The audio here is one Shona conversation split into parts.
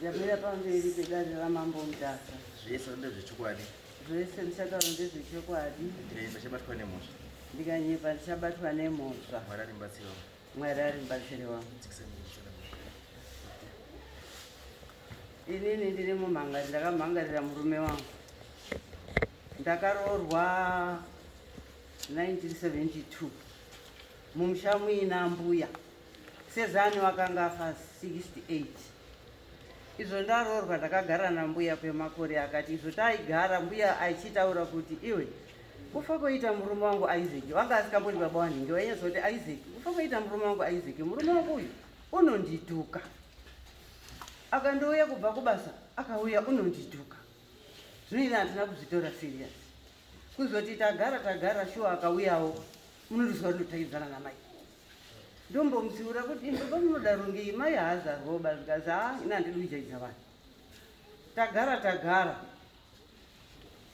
Ndamira pamberi pedare raMambo Mutasa. Zvese ndezvechokwadi. Zvese ndichataura ndezvechokwadi. Ndikanyeba ndichabatwa nemhosva. Ndikanyepa ndichabatwa nemhosva. Mwari ari mubatsiri wangu. Mwari ari mubatsiri wangu. Inini ndiri mumhangari ndakamhangarira murume wangu. Ndakaroorwa 1972 mumusha muina mbuya. Sezani wakanga afa 68. Izvo ndaroorwa ndakagara nambuya kwemakore akati izvo taigara mbuya aichitaura kuti iwe kufa koita murume wangu Isaac wanga asikamboti baba wanhingi wainyatsa kuti Isaac kufa koita murume wangu Isaac murume wangu uyu unondituka akandouya kubva kubasa akauya unondituka zvino ini handina kuzvitora serious kuzoti tagara tagara shuwa akauyawo munondizwa ndotaidzana namai ndombomutsiura kuti baba munodaro ngei mai haazarwoba zvikazi ha ini handidi kujaidza vanhu tagara tagara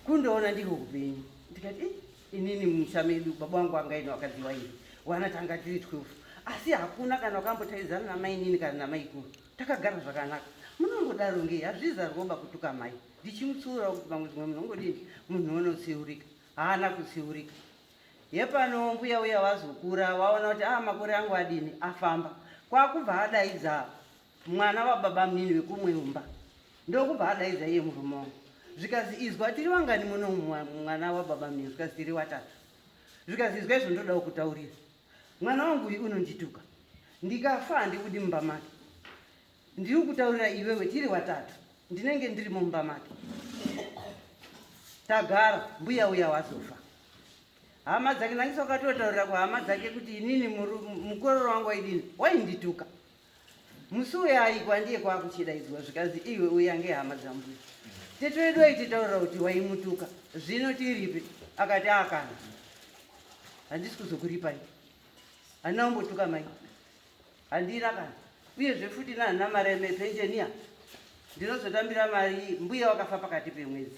kundoona ndiko kupenyu ndikati inini mumusha medu baba wangu anga ine vakadzi vairi wana tanga tiri 12 asi hakuna kana wakambotaidzana namainini kana namaikuru takagara zvakanaka munongodaro ngei hazvizarwoba kutuka mai ndichimutsiurawo kuti pamwe zvimwe munongodini munhu unotsiurika haana kutsiurika Hepano mbuya uya vazokura vaona kuti ah makore angu adini afamba kwakubva adaidza mwana wababa munini vekumwe umba ndokubva adaidza iye murume wangu zvikazi izwa tiri vangani muno mwana wababa munini zvikazi tiri watatu zvikazi izwa izvo ndodawo kutaurira mwana wangu uyu unondituka ndikafa handibudi mumba make ndiri kutaurira iwewe tiri watatu ndinenge ndiri mumba make tagara mbuya uya wazofa hama dzake nangisa wakatotaurira kuhama dzake kuti inini mukororo wangu waidini waindituka musi uya aikwa ndiye kwakuchidaidzwa zvikanzi iwe uya ngehama dzambuya tete wedu aititaurira kuti waimutuka zvino tiripi akati akana handisi kuzokuripai handina kumbotuka mai handina kana uyezve futi nahana mari yepenjeniya ndinozotambira mari mbuya wakafa pakati pemwedzi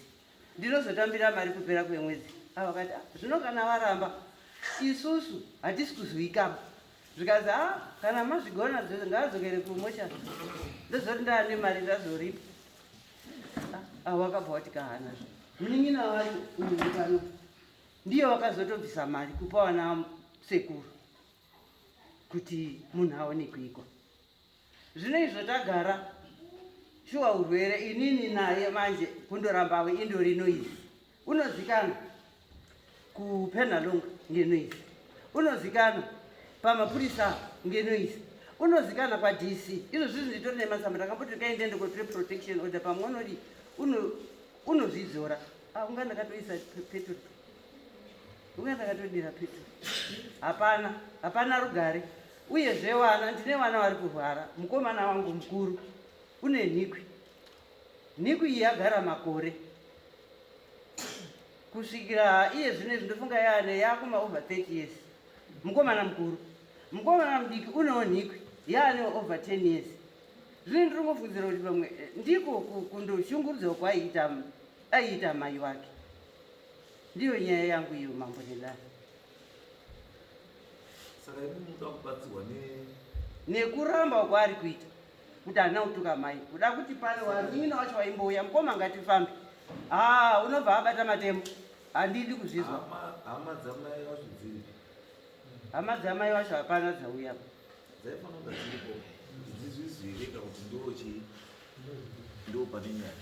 ndinozotambira mari kupera kwemwedzi ava vakati ah, zvino kana varamba isusu hatisi kuzoikaba zvikanzi a ah, kana mazvigona ngaadzokere kumocha ndozoti ndaane mari ndazoripa ah, ah, wakabva wati kahana zve munin'ina wacho uyu pano ndiye wakazotobvisa mari kupa vana sekuru kuti munhu aone kuikwa Zvino izvo tagara shuwa urwere inini naye manje kundorambawe indori noise. Unozikanwa kuPenhalonga ngenoise. Unozikanwa pamapurisa ngenoise. Unozikanwa kwaDC. Izvo zvizvi nditori nematsamba ndakamboti kaende ndikotore protection order pamwe unodi unozvidzora. Ah, unga ndakatoisa petrol. Unga ndakatodira petrol. Hapana, hapana rugare. Uyezve wana ndine wana wari kurwara mukomana wangu mukuru une nhikwi nhikwi iyi yagara makore kusvikira iye zvino izvi ndofunga yaane yakuma over 30 years mukomana mukuru mukomana mudiki unewo nhikwi yaane over 10 years zvino ndiri kungofungidzira kuti pamwe eh, ndiko kundoshungurudzwa kwaiita aiita mai wake ndiyo nyaya yangu iyo mambo nedare Saka imi munoda kubatsirwa ne nekuramba kwaari kuita kuti haana kutuka mai kuda kuti pane warunyina wacho waimbouya mukoma ngatifambe haa unobva abata matemo handidi kuzvizwa hama hama dzamai wacho dziripi? hama dzamai wacho hapana dzauya Dzaifanira kunge dziripo kuti dzizvizwire ka kuti ndo chii ndo pane nyaya.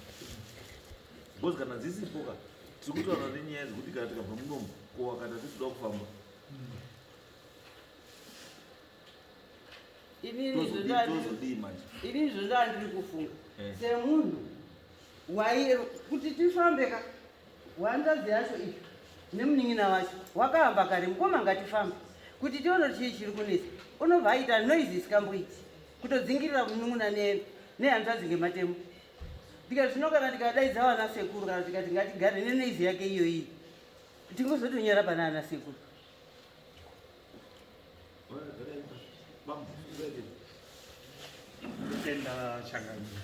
Because kana dzisipo ka tiri kutaura nenyaya dzekuti kana tikabva munomu ko wakati hatisi kuda kufamba. Inini zvondaa ndiri kufunga eh. semunhu wai kuti tifambe ka hanzvadzi yacho iyi nemunin'ina wacho wakahamba kare mukoma ngatifambe kuti tione chii chiri kunetsa unobva aita noise isikamboiti kutodzingirira munun'una nehanzvadzi ngematemo ndikati zvino kana ndikadaidza vana sekuru kana tikati ngatigare nenoise yake iyoyi tingozotonyara pana ana sekuru Tenda changamire.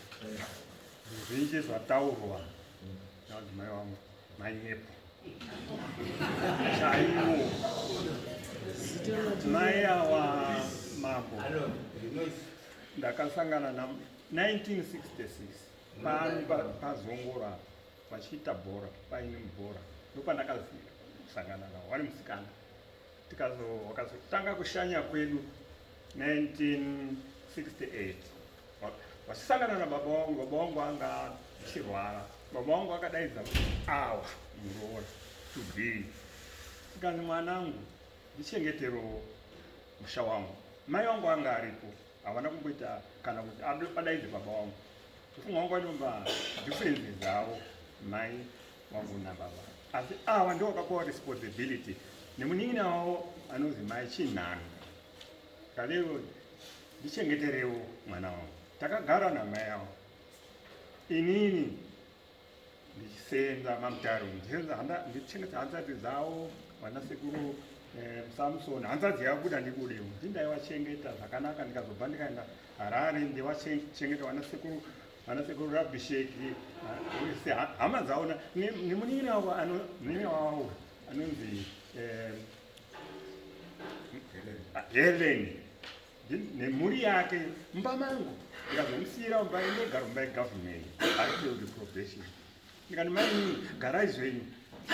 Zvizhinji zvataurwa navadzimai vangu manyepo chaiwo. Mai awa mambo ndakasangana na 1966 pano pazongoro apa vachiita bhora, paine mubhora, ndopandakazosangana navo vari musikana. Wakazotanga kushanya kwedu 1968 vachisangana nababa vangu. Baba vangu anga achirwara, baba vangu akadaidza awa muroora to be, tikanzi, "Mwanangu, ndichengeterowo musha wangu." Mai vangu anga aripo, havana kumboita kana kuti adaidze baba vangu. Kufunga wangu vanomba differences dzavo mai vangu nababa, asi ava ndo vakapiwa responsibility nemunin'ina wavo anonzi mai Chinhano. Kalero, ndichengeterewo mwana wangu. Takagara namai avo, inini ndichisenza mamutaro, ndichengeta hanzadzi dzavo, vana sekuru Samson. Hanzadzi yabuda ndibudewo, ndindaivachengeta zvakanaka. Ndikazobva ndikaenda Harare, ndivachengeta vana sekuru Rabhisheki, wese hama dzavo nemunin'ina wavo munin'ina wavo anonzi Helen nemhuri yake mumba mangu. Ndikazomusiyira mumba, indogara mumba yegovernment, Highfield Probation. Ndikati, "Maini, garai zvenyu."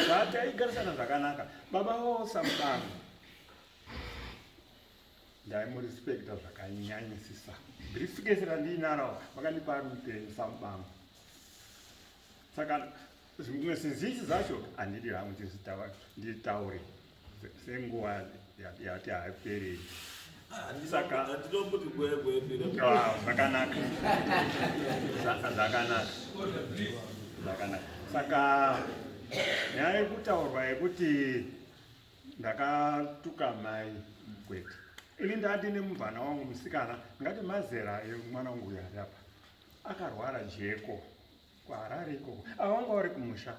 Zvataigarisana zvakanaka. Baba vavo samubango ndaimurespecta zvakanyanyisisa. Briefcase randiinaro vakandipa ari mupenyu samubango. Saka zvimwe zizhinji zvacho handidi hangu nditaure senguva yati haiperi. Handinomboti nguva yangu yapera. Ah, zvakanaka, zvakanaka, zvakanaka. Saka nyaya yekutaurwa yekuti ndakatuka mai, kwete. Ini ndandine mubvana wangu musikana, ngati mazera emwana wangu uyu ari apa, akarwara jeko kuHarare ikoko. Avanga vari kumusha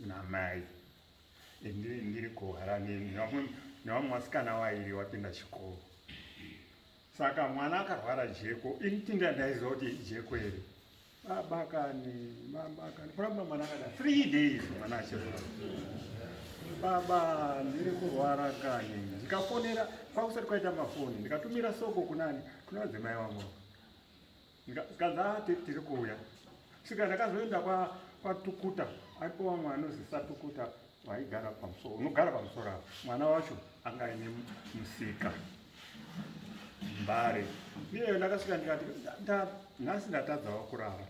namai. Ndiri kuHarare nevamwe vasikana vairi vapinda chikoro. Saka mwana akarwara jeko, ini tinda ndaiziva kuti jeko here. Baba kani, baba kani, kuramba mwana akada 3 days mwana achirwara. "Baba, ndiri kurwara kani." Ndikafonera, kwakusati kwaita mafoni, ndikatumira soko kunani, kuna vadzimai vangu. Ndikanzi, "Ah, tiri kuuya." Saka ndakazoenda kwaTukuta, aripo vamwe anozi Satukuta vaigara pamusoro, unogara pamusoro apo. Mwana wacho anga aine musika Mbare. Iyeyo ndakasvika ndikati, "Nhasi ndatadzawo kurara,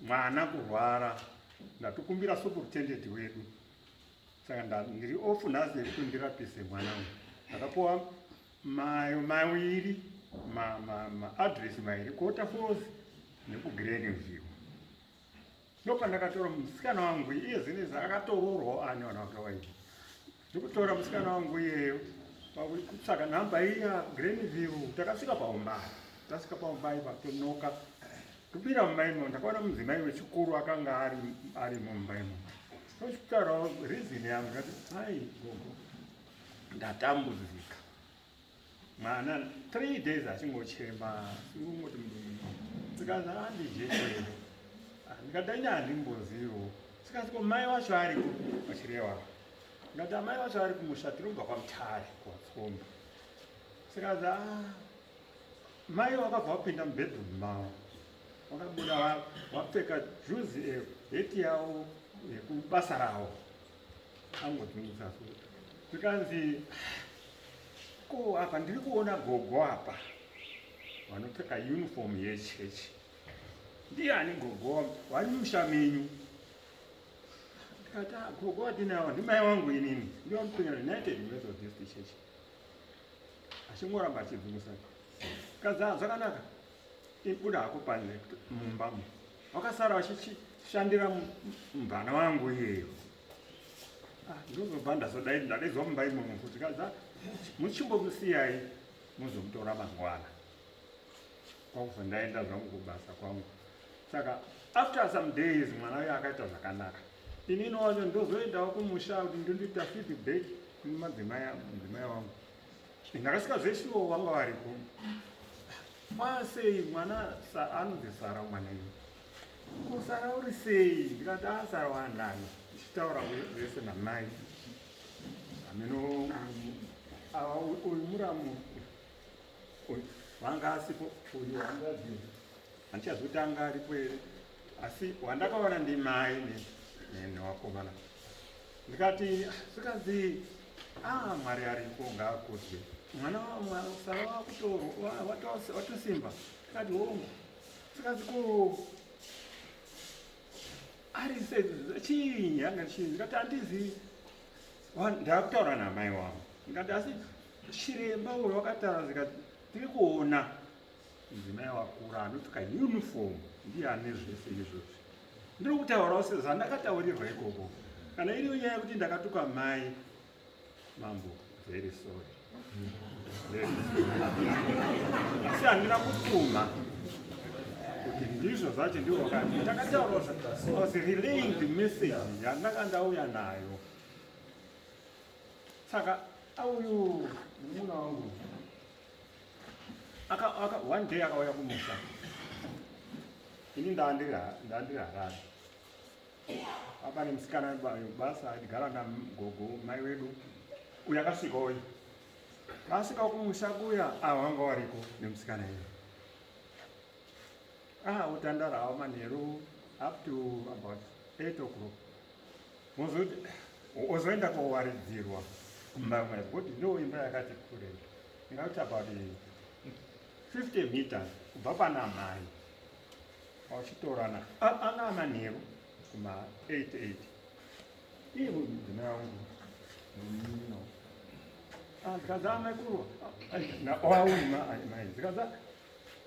mwana kurwara, ndatokumbira superintendent wedu, saka ndiri off nhasi yekuti ndirapise mwana uyu." Ndakapuwa maviri maaddress mairi, kuWaterfalls nekuGlenview. Ndopandakatora musikana wangu iye zvinezvi akatoroorwawo, ane vana vake vairi. Ndikutora musikana wangu iyeyo kutsvaka nhamba iya Glenview. Takasvika paumbai, tasvika paumbai patonoka, topinda mumba imo, ndakaona mudzimai wechikuru akanga ari mumba imo. Tochitaurawo reason yangu, ndati, "Mai gogo, ndatambudzika, mwana 3 days achingochema." Singoti tikazi, "Handijeko here?" Ndikati, "Aine handimbozivo." Sikazi, "Ko mai vacho ari vachireva?" Ndikati, "Amai vacho ari kumusha, tirobva kwaMutare kwaTsomba." Sikazi, "A mai vakabva vapinda mubedroom mavo, vakabuda vapfeka juzi, heti yavo yekubasa ravo, angodzungudza so." Zvikanzi, "Ko apa ndiri kuona gogo apa vanopfeka uniform yechechi, ndiani gogo vari mumusha menyu?" Ndikati, "Ah, gogo watinawo ndimai wangu, inini ndivanopinda United Methodist Church." Achingoramba achidzungusa. Kadzi, "Zvakanaka, ibuda hako panze mumbamo." Vakasara vachishandira mubvana wangu iyeyo. Ah, ndozobva ndazodai ndadaidzwa mumba imomo kuti kadza muchimbomusiyai, muzomutora mangwana. Kwakubva ndaenda zvangu kubasa kwangu. Saka after some days mwana uyo akaita zvakanaka. Inini wacho ndozoendawo kumusha kuti ndondoita feedback kune madzimai, mudzimai wangu. Ndakasvika zveshuwo vanga variko. "Kwasei mwana?" Anonzi Sara mwana iwe. "Kusara uri sei?" Ndikati, "Asara wanani." Ndichitaura zvese namai ameno ava, uyu muramu uyu. Vanga asipo uyu hanzvadzi, handichazivi kuti anga aripo here, asi wandakaona ndimai newakomana. Ndikati zvikanzi, ah, Mwari ariko, ngaakudzwe. Mwana sara wakutorwa watosimba. Ndikati hongu. Zvikanzi ko ari sei, chii yanga chii? Ndikati handizivi, ndakutaura namai wangu. Ndikati asi chiremba uyo wakataura. Zikati tiri kuona mudzimai wakura anopfeka uniform ndiye ane zvese izvozvi. Ndiri kutaurawo sezvandakataurirwa ikoko. Kana iriyo nyaya yekuti ndakatuka mai, mambo, very sorry, very sorry. Asi handina kupfuma kuti ndizvo zvacho. Ndiwo wakati ndakataurawo, was relaying the message yandanga ndauya nayo. Saka auyu mumuna wangu aka, aka, one day akauya kumusha, ini ndandiri Harare. Apa nemusikana basa aigara nagogo mai wedu uyu. Akasvika uyu, asvika kumusha kuya, wanga wariko nemusikana iyo. Ah, utandara hawo manheru up to about 8 o'clock. Mozoti ozoenda kowaridzirwa kumba mwe, kuti ndo imba yakati kure, ingati about 50 meters kubva pana mai. Vachitorana anga manheru kuma 88. Iye mudzimai wangu no zikadza amaikuru mai, zikadza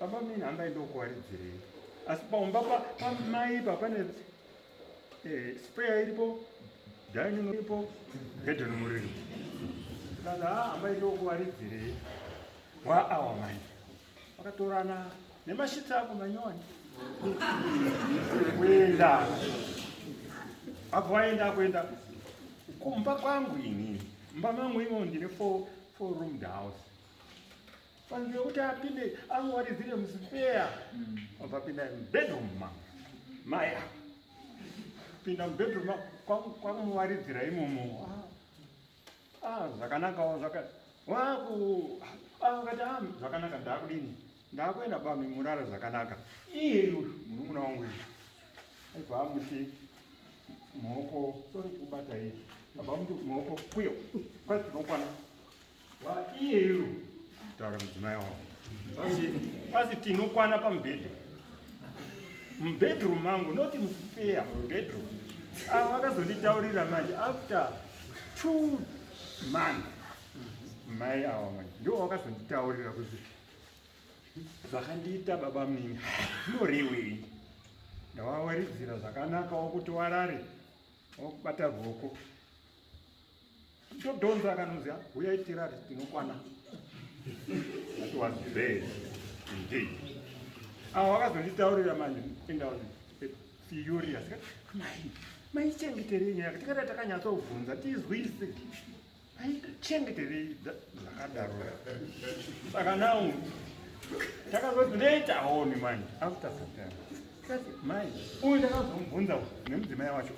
baba mini, hambai ndokuwaridzirei. Asi paumba pamai pa pane spare iripo, dining iripo, bedroom riripo. Zikadza hambai ndokuwaridzirei. Waawa mai vakatorana nemashitsi ako manyowani kuenda, abva waenda kuenda kumba kwangu. Inini mumba mangu imo ndine four roomed house. Panzvimbo yekuti apinde angowaridzire muspare, abva apinda mubedroom mangu. Mai apa pinda mubedroom kwakumuwaridzira imomo. Ah, zvakanakawo zvaka waku akati, ah, zvakanaka, ndakudini, ndakuenda bami, murara zvakanaka. Iye munun'una wangu uyu aibva amuti muoko, sorry kubata iyi, abva amuti muoko kuyo kwati tinokwana wa iyeyu taura mudzimai wangu pasi tinokwana pamubhedha mubedroom mangu, noti muspare, mubedroom. Ava vakazonditaurira manje after 2 months. Mai ava manje ndo vakazonditaurira kuti zvakandiita baba munini zvinorewei. Ndawawaridzira zvakanakawo kuti warare wakubata ruoko, todhonza akanozi huyai tirare tinokwana. That was bad indeed. Ava vakazonditaurira manje and I was furious. Mai, maichengeterei nyaya? Tikada takanyatsobvunza tizwise, maichengeterei zvakadaro? Saka now takazoti later on manje after some time tikati mai uyu ndakazomubvunza nemudzimai wacho.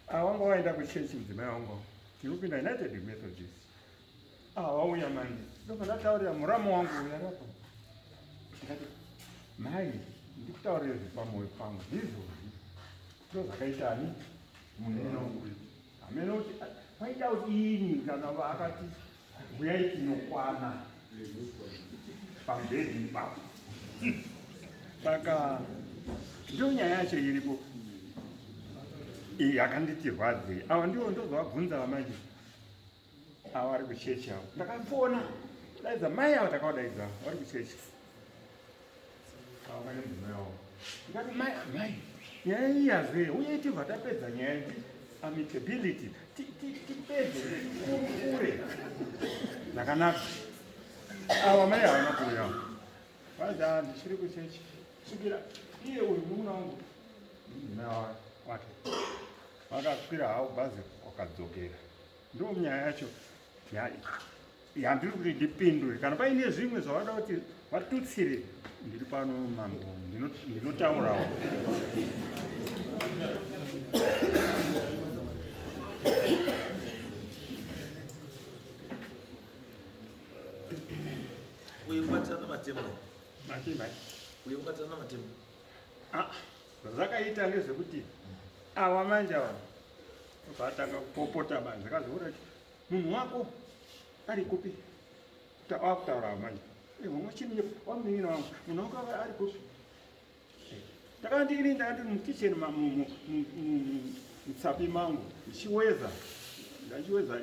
Ah, wanga waenda kuchechi mudzimai wangu, tinopinda United Methodist. Ah, wauya manje, ndobva ndataurira muramu wangu uyu aripo. Ndikati mai, ndikutaurire zvepamwoyo pangu, ndizvozvi ndo zvakaitani munhu wangu uyu. Hamene kuti paida kudini kana akati huyai tinokwana pamubhedhi ipapo. Saka ndio nyaya yacho iripo yakanditi rwadzei. Ava ndivo ndozvavabvunza vamanje ava vari kuchechi avo. Ndakafona daidza mai avo, takavadaidza vari kuchechi avo vane mudzimai wavo. Ndikati mai, mai, nyaya iyi yazve uye tibva tapedza nyaya iyi, amicability, tipedze tikurukure zvakanaka. Ava mai havana kuuya, vaza ndichiri kuchechi svikira iye uyu murume wangu mudzimai wake vakakwira havo bhazi wakadzokera. Ndo nyaya yacho yandiri kuti ndipindure. Kana paine zvimwe zvavada kuti vatutsire, ndiri pano mambo, ndinotaurawo. matemo. Machimai. Uye mukatirana matemo. Ah, zvakaita ngezvekuti awa manje awa vatanga kupopota manje zvakazoona kuti munhu wako ari kupi wakutaura awa manje wamunin'ina wangu munhu wako ari kupi Ndakandini ndakandiri mukitchen mutsapi mangu ndichiweza ndachiweza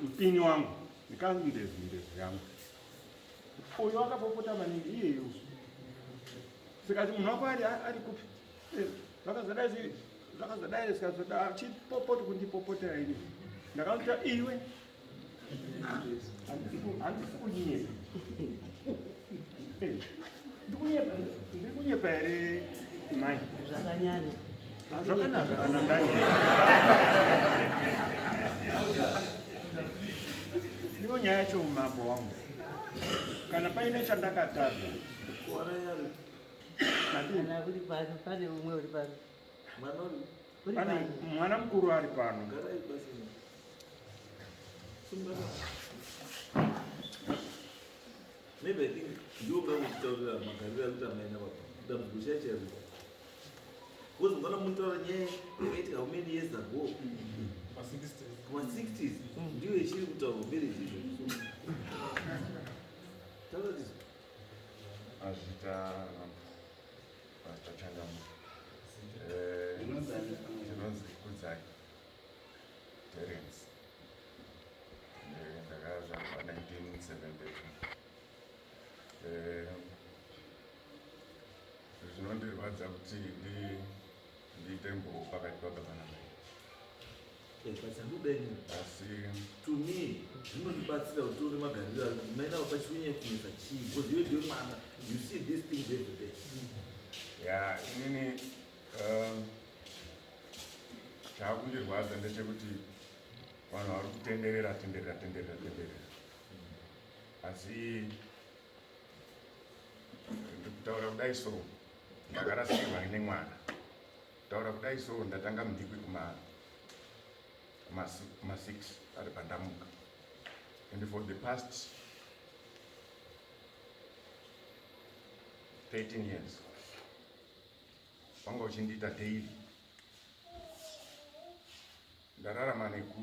mpini wangu ndikandezi ndezi yangu uyu akapopota maningi iyeyu sikati munhu wako ari ari kupi eh, zvakazodai zvakazodai zikazoda chipopoti kundipopotera ini ndakamuta iwe Handisi kunyepa. Ndiri kunyepa here mai? Zvakanyanya. Zvakanaka kana ndanyanya. Ndiyo nyaya yacho mambo wangu. Kana paine chandakatadza. Kana uri pano, pane umwe uri pano. Pane mwana mukuru ari pano. Maybe I think ndiwo ngakutaurira magariro ari kuita mai nababa dambudziko chai chairo because mungana munotaura nyaya yakaitika how many years ago kuma-60s ndiyo ichiri kutaurwa marriage izvo taura tizo Azvita Pastor Changamu. Eh, ndinonzi Kudzai Terence. Ndakazvarwa 1972. Eh, zvinondirwadza kuti ndiite mbowo pakati pababa namai. Asi to me zvinondibatsira kuti tione magariro ari kuti mai navo pachiunyaya kunetsa chii because iwe ndiwe mwana you see these things every day. Ya, inini chaakundirwadza ndechekuti vanhu vari kutenderera tenderera tenderera tenderera asi ndikutaura kudai so ndakarasikirwa nemwana kutaura kudai so ndatanga mudikwi kuma kuma 6 ari pandamuka and for the past 13 years wanga uchindiita daily ndararama nekuedza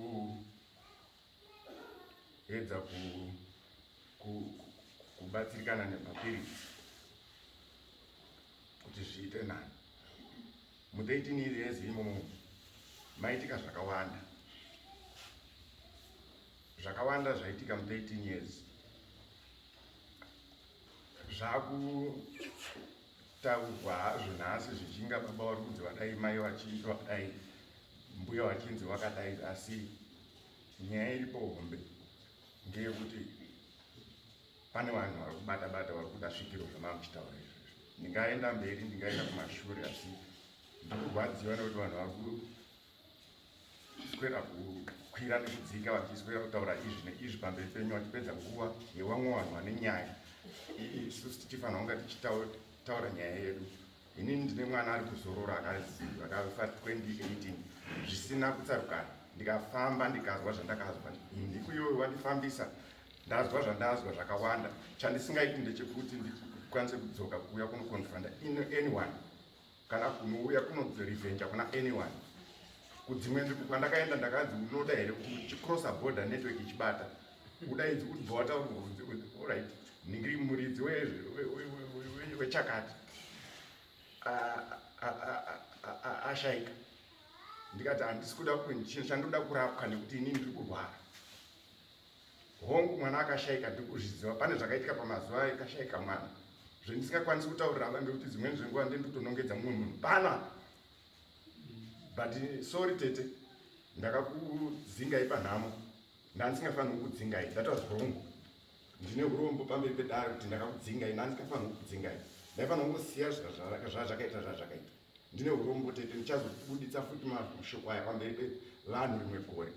kubatsirikana nemapiritsi kuti zviite nani mu 13 years imomo maitika zvakawanda zvakawanda zvaitika mu 13 years zvakutaurwa hazvo nhasi zvichinga baba vari kunzi vadai mai vachinzi vadai mbuya vachinzi vakadai asi nyaya iripo hombe ndeyekuti pane vanhu vari kubata bata vari kuda svikiro zvamamuchitaura izvozvo ndingaenda mberi ndingaenda kumashure asi ndikurwadziwa nekuti vanhu vari kuswera kukwira nekudzika vachiswera kutaura izvi neizvi pamberi penyu vachipedza nguva yevamwe vanhu vane nyaya isusu tichifanira kunga tichitaura nyaya yedu inini ndine mwana ari kuzorora akafa 2018 zvisina kutsarukana ndikafamba ndikazwa zvandakazwa ndikuiwe wandifambisa ndazwa zvandazwa zvakawanda chandisingaiti ndechekuti ndikwanise kudzoka kuuya kunoconfronta anyone kana kunouya kunorevenja kuna anyone kudzimwe nzvimbo kwandakaenda ndakanzi unoda here kuchicrossa border network ichibata udaidzi kuti bva wataura alright ningiri muridzi wechakati ashaika ndikati handisi kuda chandinoda kurapwa nekuti inini ndiri kurwara hongu mwana akashaika ndiri kuzviziva pane zvakaitika pamazuva akashaika mwana zvendisingakwanisi kutaurira ava ngekuti dzimweni zvenguva ndee ndikutonongedza mumwe munhu pana but sorry tete ndakakudzingai panhamo ndandisingafaniri kukudzingai that was wrong ndine urombo pamberi pedare kuti ndakakudzingai ndandisingafaniri kukudzingai ndaifanira kungosiya zvazvakaita zvazvakaita ndine urombo tete ndichazobuditsa futi mashoko aya pamberi pevanhu rimwe gore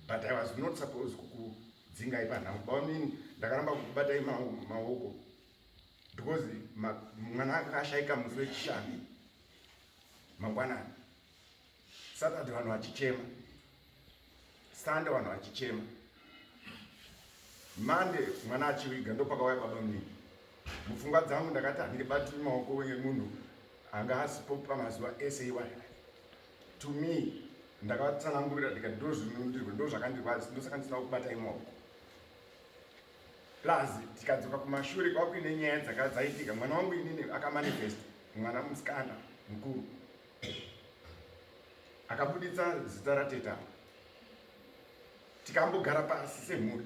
but I was not supposed kukudzingai panhamo bamunini ndakaramba kukubatai maoko because mwana akashaika musi wechishanu mangwanani Saturday vanhu vachichema Sunday vanhu vachichema. Monday mwana achiviga ndopakauya baba munini. Mupfungwa dzangu ndakati handibati maoko emunhu anga asipo pamazuva ese iwaya. To me ndakatsanangurira ndikati ndozvinondirwa ndozvakandirwadza ndosaka ndisina kubata imaoko. Plus tikadzoka kumashure kwakuine nyaya dzakadzaitika mwana wangu inini akamanifest mwana musikana mukuru akabuditsa zita rateta tikambogara pasi semhuri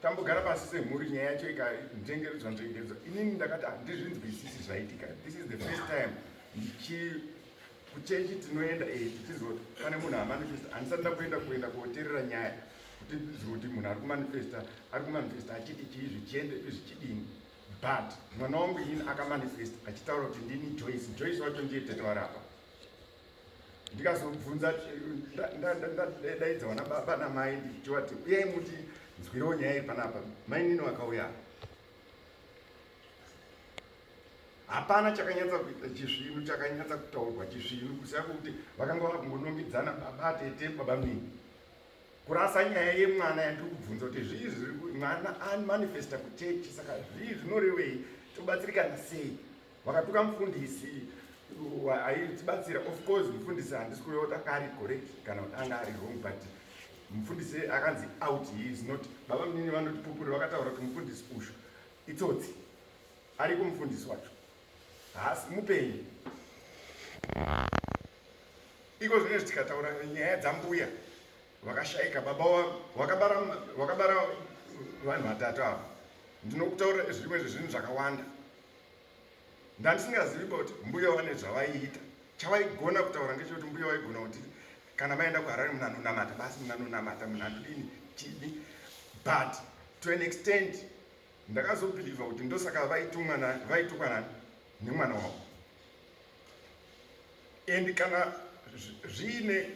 tambogara pasi semhuri nyaya yacho ikanzvengeredzwa nzvengeredzwa inini ndakati handizvinzwisisi zvaitika this is the first time ndichi kuchechi tinoenda e eh, tichizoti pane munhu amanifesta handisati ndamboenda kuenda koterera nyaya kuti ndizoti munhu ari kumanifesta ari kumanifesta achiti chii zvichiendepi zvichidini but mwana wangu inini akamanifesta achitaura kuti ndini joyce joyce wacho ndiye tete varapa ndikazobvunza ndaidza vana baba namai ndichivati uyai muti nzwirewo nyaya iri panapa mainini vakauya hapana chakanyatsa kuita chisvinu chakanyatsa kutaurwa chisvinu kusiya kwekuti vakanga vakungonongedzana baba tete baba mini kurasa nyaya yemwana yandiri kubvunza kuti zvii zviri mwana amanifesta kuchechi saka zvii zvinorevei tobatsirikana sei Vakatuka mufundisi aitibatsira of course mufundisi handisi kureva kuti anga ari correct kana kuti anga ari wrong but mufundisi akanzi out he is not baba munini vanotipupurira vakataura kuti mufundisi ushu itsotsi ariko mufundisi wacho haasi mupenyu iko zvinezvi tikataura nyaya dzambuya vakashaika baba wakabara wakabara vanhu vatatu ava ndinokutaurira zvimwe zvezvinhu zvakawanda Ndandisingazivi kuti mbuya vane zvavaiita. Chavaigona kutaura ngechekuti mbuya vaigona kuti kana maenda kuHarare munanonamata basi munanonamata munanodini chidi but to an extent ndakazobhilivha kuti ndosaka vaitumwa vaitukwa nani nemwana wavo and kana zviine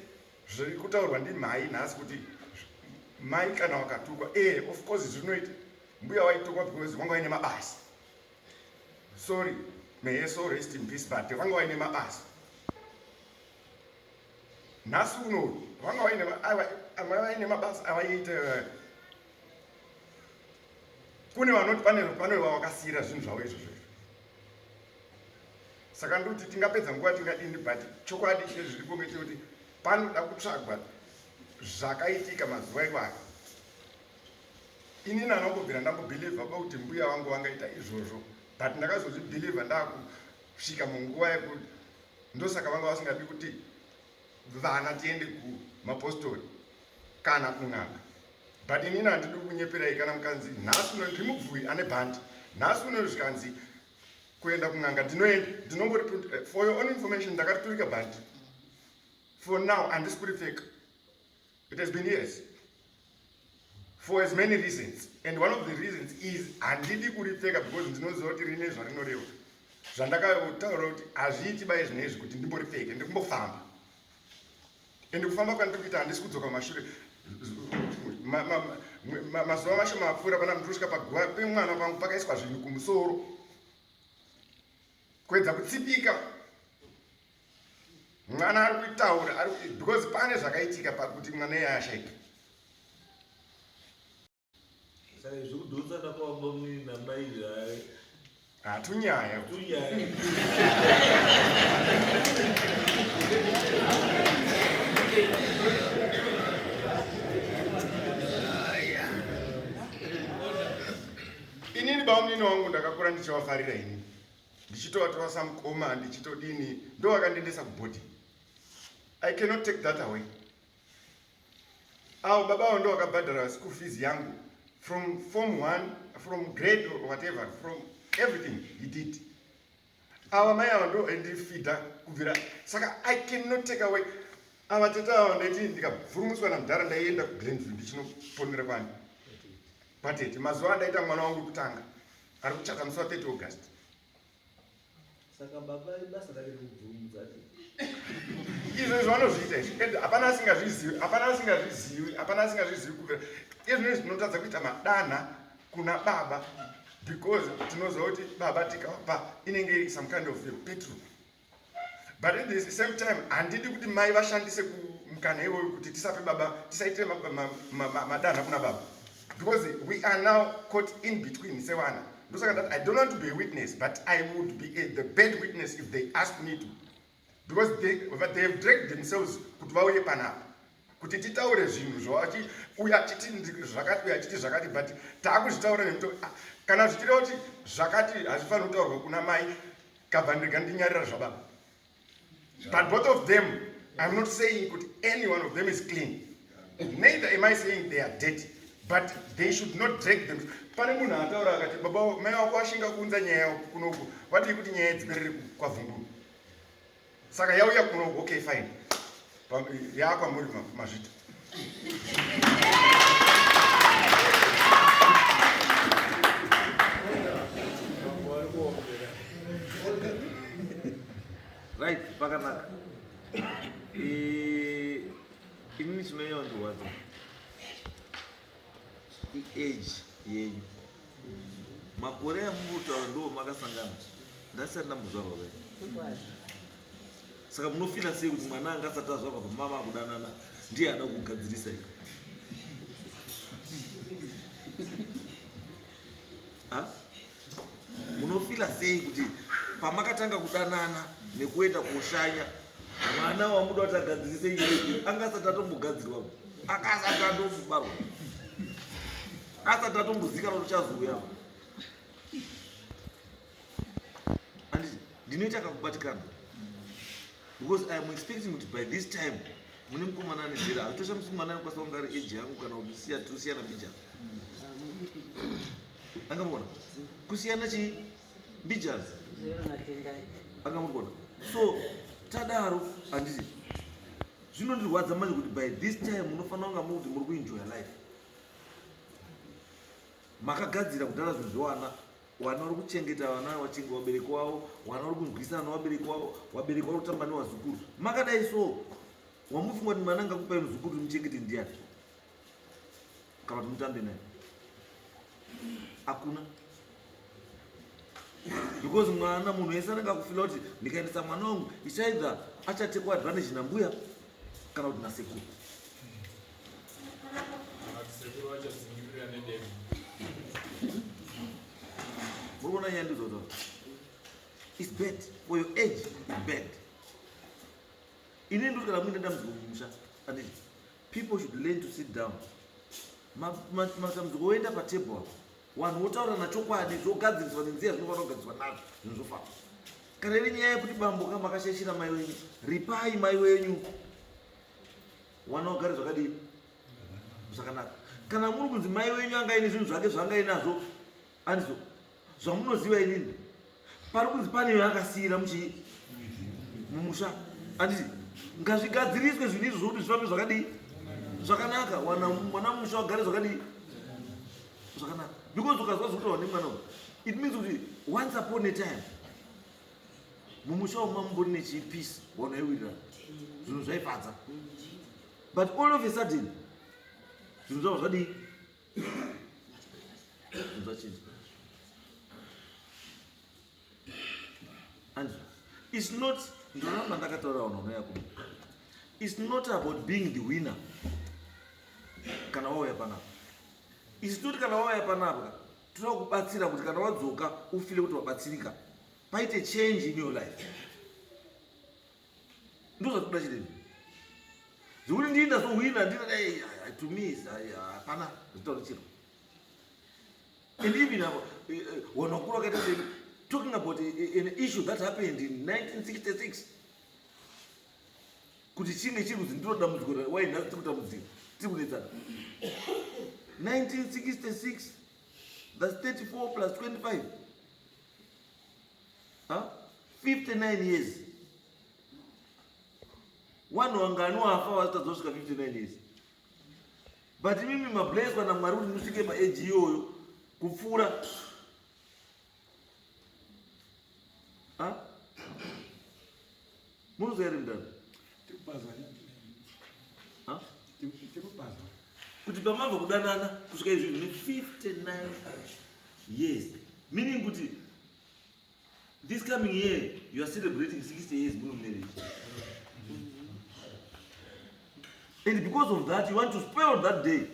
zviri kutaurwa ndimhai nhasi kuti mai kana wakatukwa e of course zvinoita mbuya waitukwa because wanga waine mabasa sorry may her soul rest in peace but vanga vaine mabasa nhasi uno vanga vaine vaine mabasa avaiita eh, kune vanoti pane pane vavakasiyira zvinhu zvavo izvozvo izvo saka ndikuti tingapedza nguva tingadini but chokwadi chezviripo ngechekuti panoda kutsvagwa zvakaitika mazuva iwayo Inini anongobvira ndambobhilivha kuti mbuya vangu vangaita izvozvo but ndakazozvibhilivha ndakusvika munguva yekuti ndosaka vanga vasingadi kuti vana tiende kumapostori kana kun'anga but inini handidi kunyeperai kana mukanzi nhasi uno ndiri mubvuyi ane bhandi nhasi uno zvikanzi kuenda kun'anga ndinoenda ndinongori eh, for your own information ndakariturika bhandi for now handisi kuripfeka It has been years for as many reasons and one of the reasons is handidi kuripfeka because ndinoziva kuti rine zvarinoreva zvandakataura kuti hazviiti bai zvinezvi kuti ndimboripfeke ndiri kumbofamba and kufamba kwandiri kuita handisi kudzoka kumashure mazuva mashoma apfuura pana ndiri kusvika paguva pemwana pangu pakaiswa zvinhu kumusoro kuedza kutsipika mwana ari kutaura ari because pane zvakaitika pakuti mwana iye ashaika saka zvekudhonzana kwabamnini namai zvaye hatunyaya tunyaya inini bamunini wangu ndakakura ndichivafarira inini ndichitovatora samukoma ndichitodini ndo vakandiendesa kubhodhi i cannot take that away avo baba avo ndo vakabhadhara school fees yangu from form one from grade or whatever from everything he did ava mai ava ndo andifidha kubvira saka i cannot take away ava tete ava ndaiti ndikabvurumuswa namudhara ndaienda kuglenview ndichinoponera kwani patete mazuva andaita mwana wangu kutanga ari kuchata musi wa 30 august saka baba ibasa rake rekubvumudza izvo izvo vanozviita izvi and hapana asingazvizivi hapana asingazvizivi hapana asingazvizivi kubvira izvo izvi tinotadza kuita madanha kuna baba because tinoziva kuti baba tikavapa inenge iri some kind of petrol but in the same time handidi kuti mai vashandise mukana iwoyo kuti tisape baba tisaitire madanha kuna baba. Because we are now caught in between sevana. Ndosaka ndati I don't want to be a witness, but I would be the bad witness if they ask me to. Because they have dragged themselves kuti vauye panapa. Kuti titaure zvinhu zvachi uya achiti zvakati, uya achiti zvakati, but taakuzvitaura nemuto. Kana zvichireva kuti zvakati hazvifaniri kutaurwa kuna mai, kabva ndega ndinyarira zvababa. But both of them, I'm not saying kuti any one of them is clean. Neither am I saying they are dirty, but they should not drag them. Pane munhu ataura akati baba mai wako ashinga kuunza nyaya kunoku, vadii kuti nyaya dziperere kwavhunguru. Saka yauya kunoku, okay fine. Yaakwamuri mazvita. Right, pakanaka. Inini chinonyanya kundirwadza iage yenyu. Makore amuri kutaura ndo makasangana, ndasati ndambozvarwa vai. Saka munofila sei kuti mwana anga asati azvarwa pamama akudanana ndiye ada kugadzirisa iyo? Ha? Munofila sei kuti pamakatanga kudanana nekuenda koshanya, mwana wamuda kuti agadzirise iye anga asati atombogadzirwa, akasati atombobarwa, asati atombozikanwa kuti uchazouya? Anditi ndinoita kakubatikana because I am expecting kuti by this time mune mukomana ane zera. Hazvitoshamisi mwana anokwanisa kunge ari age yangu kana kuti tosiyana mbijana. Angamugona kusiyana chii mbijana, angamugona. So tadaro, handiti zvinondirwadza manje kuti by this time munofanira kunga muri kuti muri kuenjoya life. Makagadzira kudhara zvinhu zvewana, wana vari kuchengeta vana, vachinge vabereki wavo, wana vari kunzwisana nevabereki wavo, vabereki vari kutamba nevazukuru. Makadai so, wamufunga kuti mwana angakupai muzukuru kuti muchengete ndiani kana kuti mutambe naye? Hakuna, because mwana, munhu wese anenge akufila kuti ndikaendesa mwana wangu ichaidha achatekwa advantage nambuya kana kuti nasekuru. Sekuru vachadzingirira nedemo. Muri kuona nyaya ndizotaura? It's bad for your age, it's bad. Inini ndoti kana muine dambudziko mumusha, anditi people should learn to sit down. Matambudziko oenda patable apo, vanhu votaura nachokwadi, zvogadziriswa nenzira zvinofanira kugadziswa nazvo, zvinhu zvofamba. Kana iri nyaya yekuti bambo ka makashaishira mai wenyu, ripai mai wenyu, wana ugare zvakadii zvakanaka. Kana muri kunzi mai wenyu anga aine zvinhu zvake zvaanga ainazvo, andizo zvamunoziva inini, pari kunzi pane yaakasiyira muchii mumusha, anditi ngazvigadziriswe zvinhu izvo zvokuti zvifambe zvakadii zvakanaka, wana mwana mumusha wagare zvakadii zvakanaka. Because ukazwa zvokutaura nemwana uyu, it means kuti once upon a time mumusha umu mamumbori nechipeace, vanhu vaiwirirana, zvinhu zvaifadza, but all of a sudden zvinhu zvavo zvadii, zvinhu zvachinja. And it's not, ndoramba ndakataura vanhu vanouya kuno, it's not about being the winner. Kana wauya panapa, it's not, kana wauya panapa toda kubatsira kuti kana wadzoka ufile kuti wabatsirika, paite change in your life. Ndozvatoda chirezi zvekuti ndii ndazohwina ndina dai. To me hapana zvitaura chiro. And even avo vanhu vakuru vakaita sei, talking about an issue that happened in 1966, kuti chinge chiri kuzi ndiro dambudziko wai nhasi tiri kutambudzika, tiri kunetsana. 1966, that's 34 plus 25, huh? 59 years. Vanhu vangani wafa vasitadza kusvika 59 years? But imimi mablesswa naMwari kuti musvike paage iyoyo kupfuura. Ha? Munozwa here mudaro? Ha? Kuti pamabva kudanana kusvika izvi ne 59 years, meaning kuti this coming year you are celebrating 60 years muno marriage, and because of that you want to spoil that day.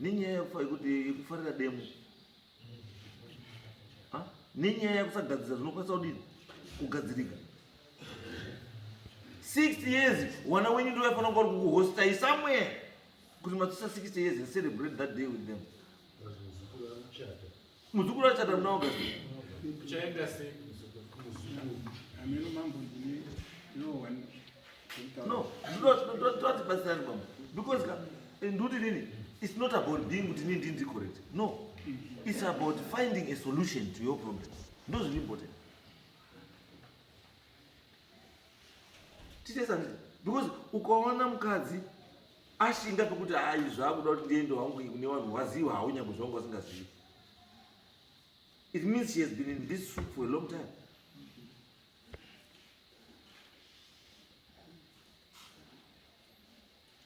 Nenyaya yekuti yekufarira demo. Nenyaya yekusagadzira zvinokwanisa kudini? Kugadzirika. 60 years wana wenyu ndiwo vaifanira kunge vari kukuhostai somewhere kuti matsisa 60 years and celebrate that day with them. Muzukuru achata muna August. Uchaenda sei Ameno mambo ndine no one. No, totibatsirani bambo. Because ndikuti nini, it's not about being kuti nini ndini correct. No. It's about finding a solution to your problem. Ndo zviri important. Titesa nditi. Because ukaona mukadzi ashinga pekuti hayi zvakuda kuti ndiende wangu kune vanhu waziva hawo nyangwe zvangu vasingazivi. It means she has been in this soup for a long time.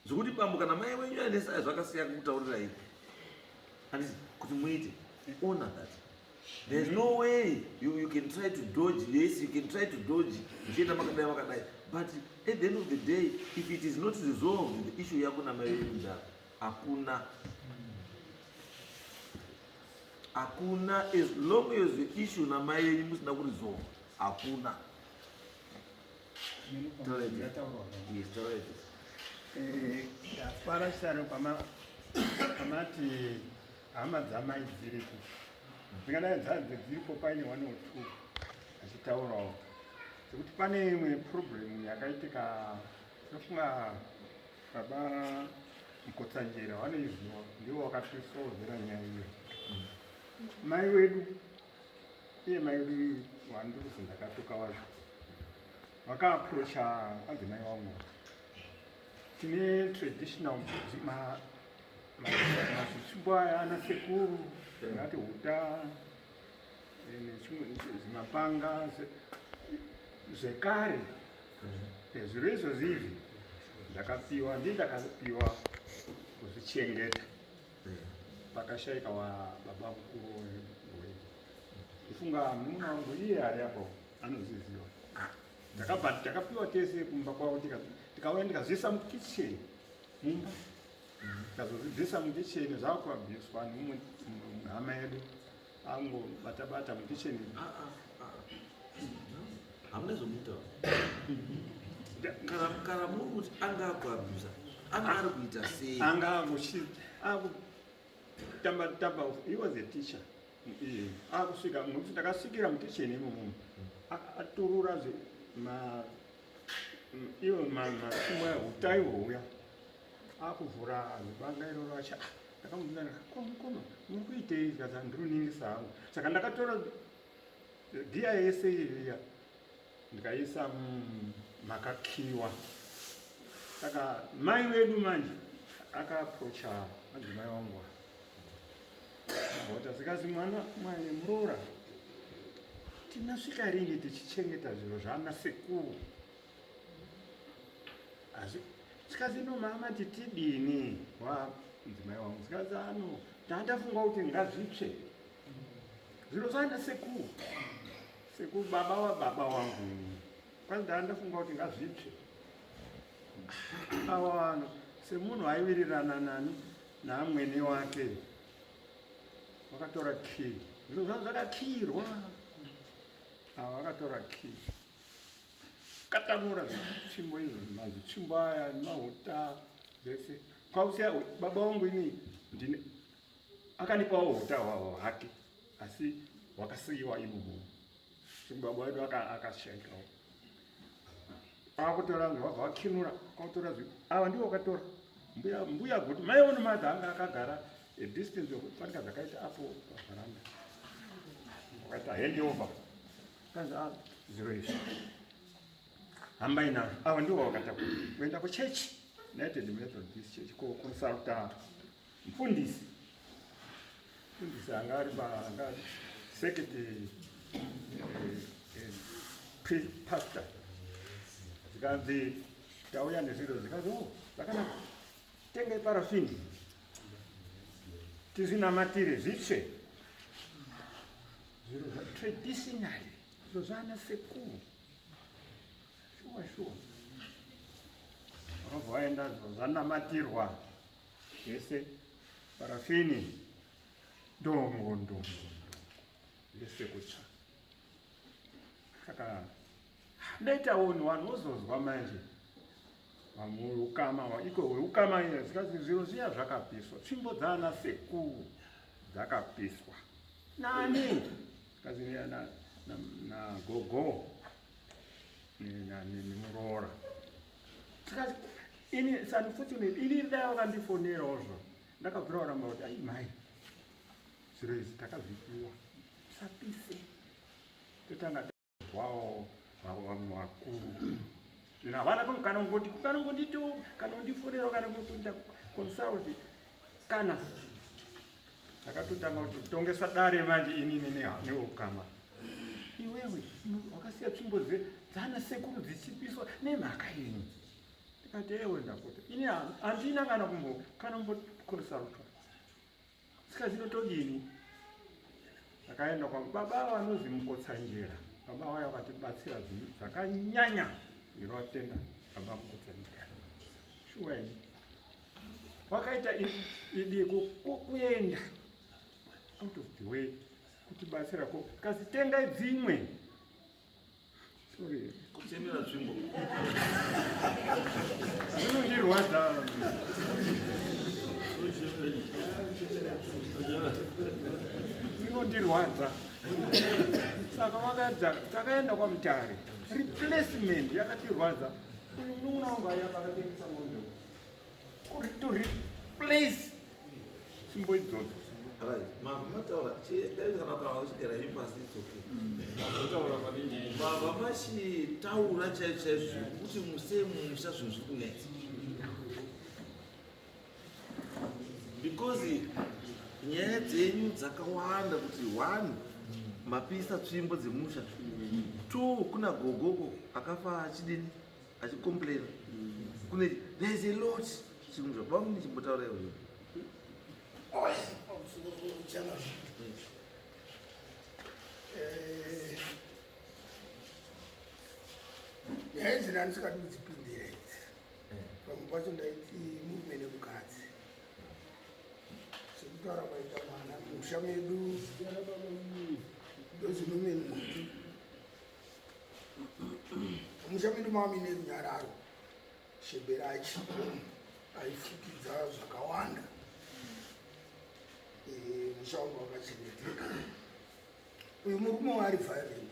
Zvekuti bambo kana mai wenyu aine zvakasiya kutaurirai handiti kuti muite honor that. There's no way you can try to dodge. Yes, you can try to dodge muchienda makadai makadai, but at the end of the day, if it is not resolved, the issue yako namai venyu mudhara, hakuna hakuna as long as the issue namai venyu musina kuresolve, hakuna. Yes, taura. Ndafara chitano pamati hama dzamai dziripo, dzingadai dzadze dziripo paine one or two achitaurawo sekuti pane imwe problem yakaitika. Tinofunga baba Mukotsanjera vanoiziva, ndivo vakatisolvera nyaya iyo. Mai wedu, iye mai wedu wandiri kuzi ndakatuka wacho, vakaapproacha adzimai vangu. Tine traditional mazvitsvimbo aya ana sekuru, tingati huta zvimapanga zvekare. Zviro izvozvi izvi ndakapiwa, ndii ndakapiwa kuzvichengeta pakashaika wa baba mukuru wedu. Ndifunga munun'una wangu iye ari apo anozviziva. Ndakabva takapiwa tese kumba kwavo, tikauya ndikazviisa mukitchen mumba, tikazozvibvisa mukitchen zvakubviswa nemumwe hama yedu angobata bata mukitchen. Hamuna zvomuita. Kana muri kuti anga akuabhusa, anga ari kuita sei? Anga akutamba tamba. He was a teacher. Iye akusvika nokuti ndakasvikira mukitchen imomo aturura ma iwo mapfumo utai houya akuvhura banga iroro achi. Ndakamubvunza, "Ko mukoma, muri kuitei?" Zikati, "Ndiriningisa hangu." Saka ndakatora giya yese iya ndikaisa makakiwa. Saka mai vedu manje akaapproacha madzimai wangu ota, zikazi, "Mwana mai muroora, tinosvika rini tichichengeta zviro zvana sekuru?" Asi zikazi, "No mama, titidini wa mudzimai wangu?" Zikazi, "Ano tandafunga kuti ngazvitsve zviro zvana sekuru, sekuru baba wababa wangu. Kwanzi ndandafunga kuti ngazvitsve." Ava vanhu semunhu aiwirirana nani naamwene wake vakatora key. Zviro zvavo zvakakiyirwa, ava vakatora key, katanura zvitsvimbo izvo, mazvitsvimbo aya nemahuta zvese, kwakusiya baba vangu. Ini ndine akandipawo huta hwahwo hake, asi hwakasiyiwa imomo. Baba wedu akashaikawo, akutora vabva vakinura, kwakutora ava ndivo vakatora. Mbuya guti maiona madha anga akagara a distance yokufanika zvakaita apo pavharanda, wakaita hand over, kanzi, "Ah, zviro izvi hambai nazvo." Ava ndivo vakatakura kuenda kuchechi, United Methodist Church, koconsulta mufundisi. Mufundisi anga ari anga secretary pastor. Zvikanzi, "Tauya nezviro." Zvikanzi, "Oh, zvakanaka, tengai parafini tizvinamatire zvitsve zviro zvatraditionally, zviro zvaana sekuru." Shuwa shuwa, vakabva vaenda, zviro zvanamatirwa zvese. Parafini ndongo ndongo yese kutsva. Saka ndaita unhu vanhu vozozwa manje vamwe iko ukama zvikanzi zviro zviya zvakapiswa, tsvimbo dzaana sekuru dzakapiswa nani, zvikanzi nagogo nemuroora. Zvikanzi ini, it's unfortunate, ini dai wakandifonerawo ndakabvira waramba kuti ai mai, zviro izvi takazvipiwa, tisapise. Totanga wawo vamwe vakuru zvino havana kana kungoti kana kungonditi kana kundifonera kana kuita consult kana takatotanga kuti tongesa dare manje inini neukama. Iwewe wakasiya tsvimbo dzana sekuru dzichipiswa nemhaka yenyu. Ndikati ewe ndapota, ini handina kana kumbo kana kumbokonsaltwa. Saka zvino todini? Takaenda kwa baba vanozi Mukotsanjera. Baba vaya vakatibatsira zvakanyanya, ndinovatenda baba Mukotsanjera. Shuwa ini vakaita idi kuenda out of the way kutibatsira ko kasi tengai dzimwe. Sorry. Kuchemera tsvimbo. Zvinondirwadza. Zvinondirwadza. Saka vakaedza, takaenda kwaMutare. Replacement yakatirwadza. Uyu munun'una wangu aiya akatengesa mombe. To replace tsvimbo idzodzo. Right. Mava mataura, dai kana kana uchigara henyu pasi, it's okay. Mava machitaura chaizvo chaizvo kuti musei mumusha zvinhu zviri kunetsa. Because nyaya dzenyu dzakawanda kuti one, mapisa tsvimbo dzemusha. Two, kuna gogoko akafa achidini achicomplaina. Kune there is a lot chiri musha. Baba muchimbotaura izvozvo. Chairman. Nyaya idzi ndandisingadi kudzipindira idzi. Pamwe pacho ndaiti murume nemukadzi, sekutaura kwaita mwana musha medu ndozinome muti musha medu mava mine runyararo. Sheberachi aifukidza zvakawanda. Musha wangu wakachengeteka. Uyu murume waari violent,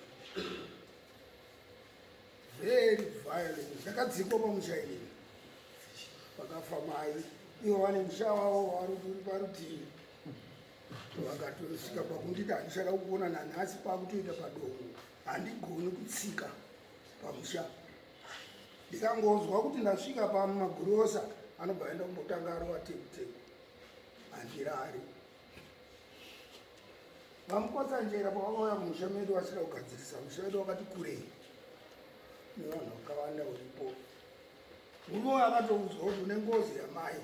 very violent. Ndakadzikwa pamusha inini pakafa mai, ivo vane musha wavo vari parutivi. Vakatosvika pakunditi handichada kukuona nanhasi, pakutoita padongo handigoni kutsika pamusha. Ndikangozwa kuti ndasvika pamagurosa, anobva aenda kumbotanga arova tekuteku, handirari. VaMukotsanjera pavakauya kumusha medu vachida kugadzirisa musha wedu, wakati kurei nevanhu vakawanda uripo. Murume uyo akatoudzwa kuti une ngozi yamai,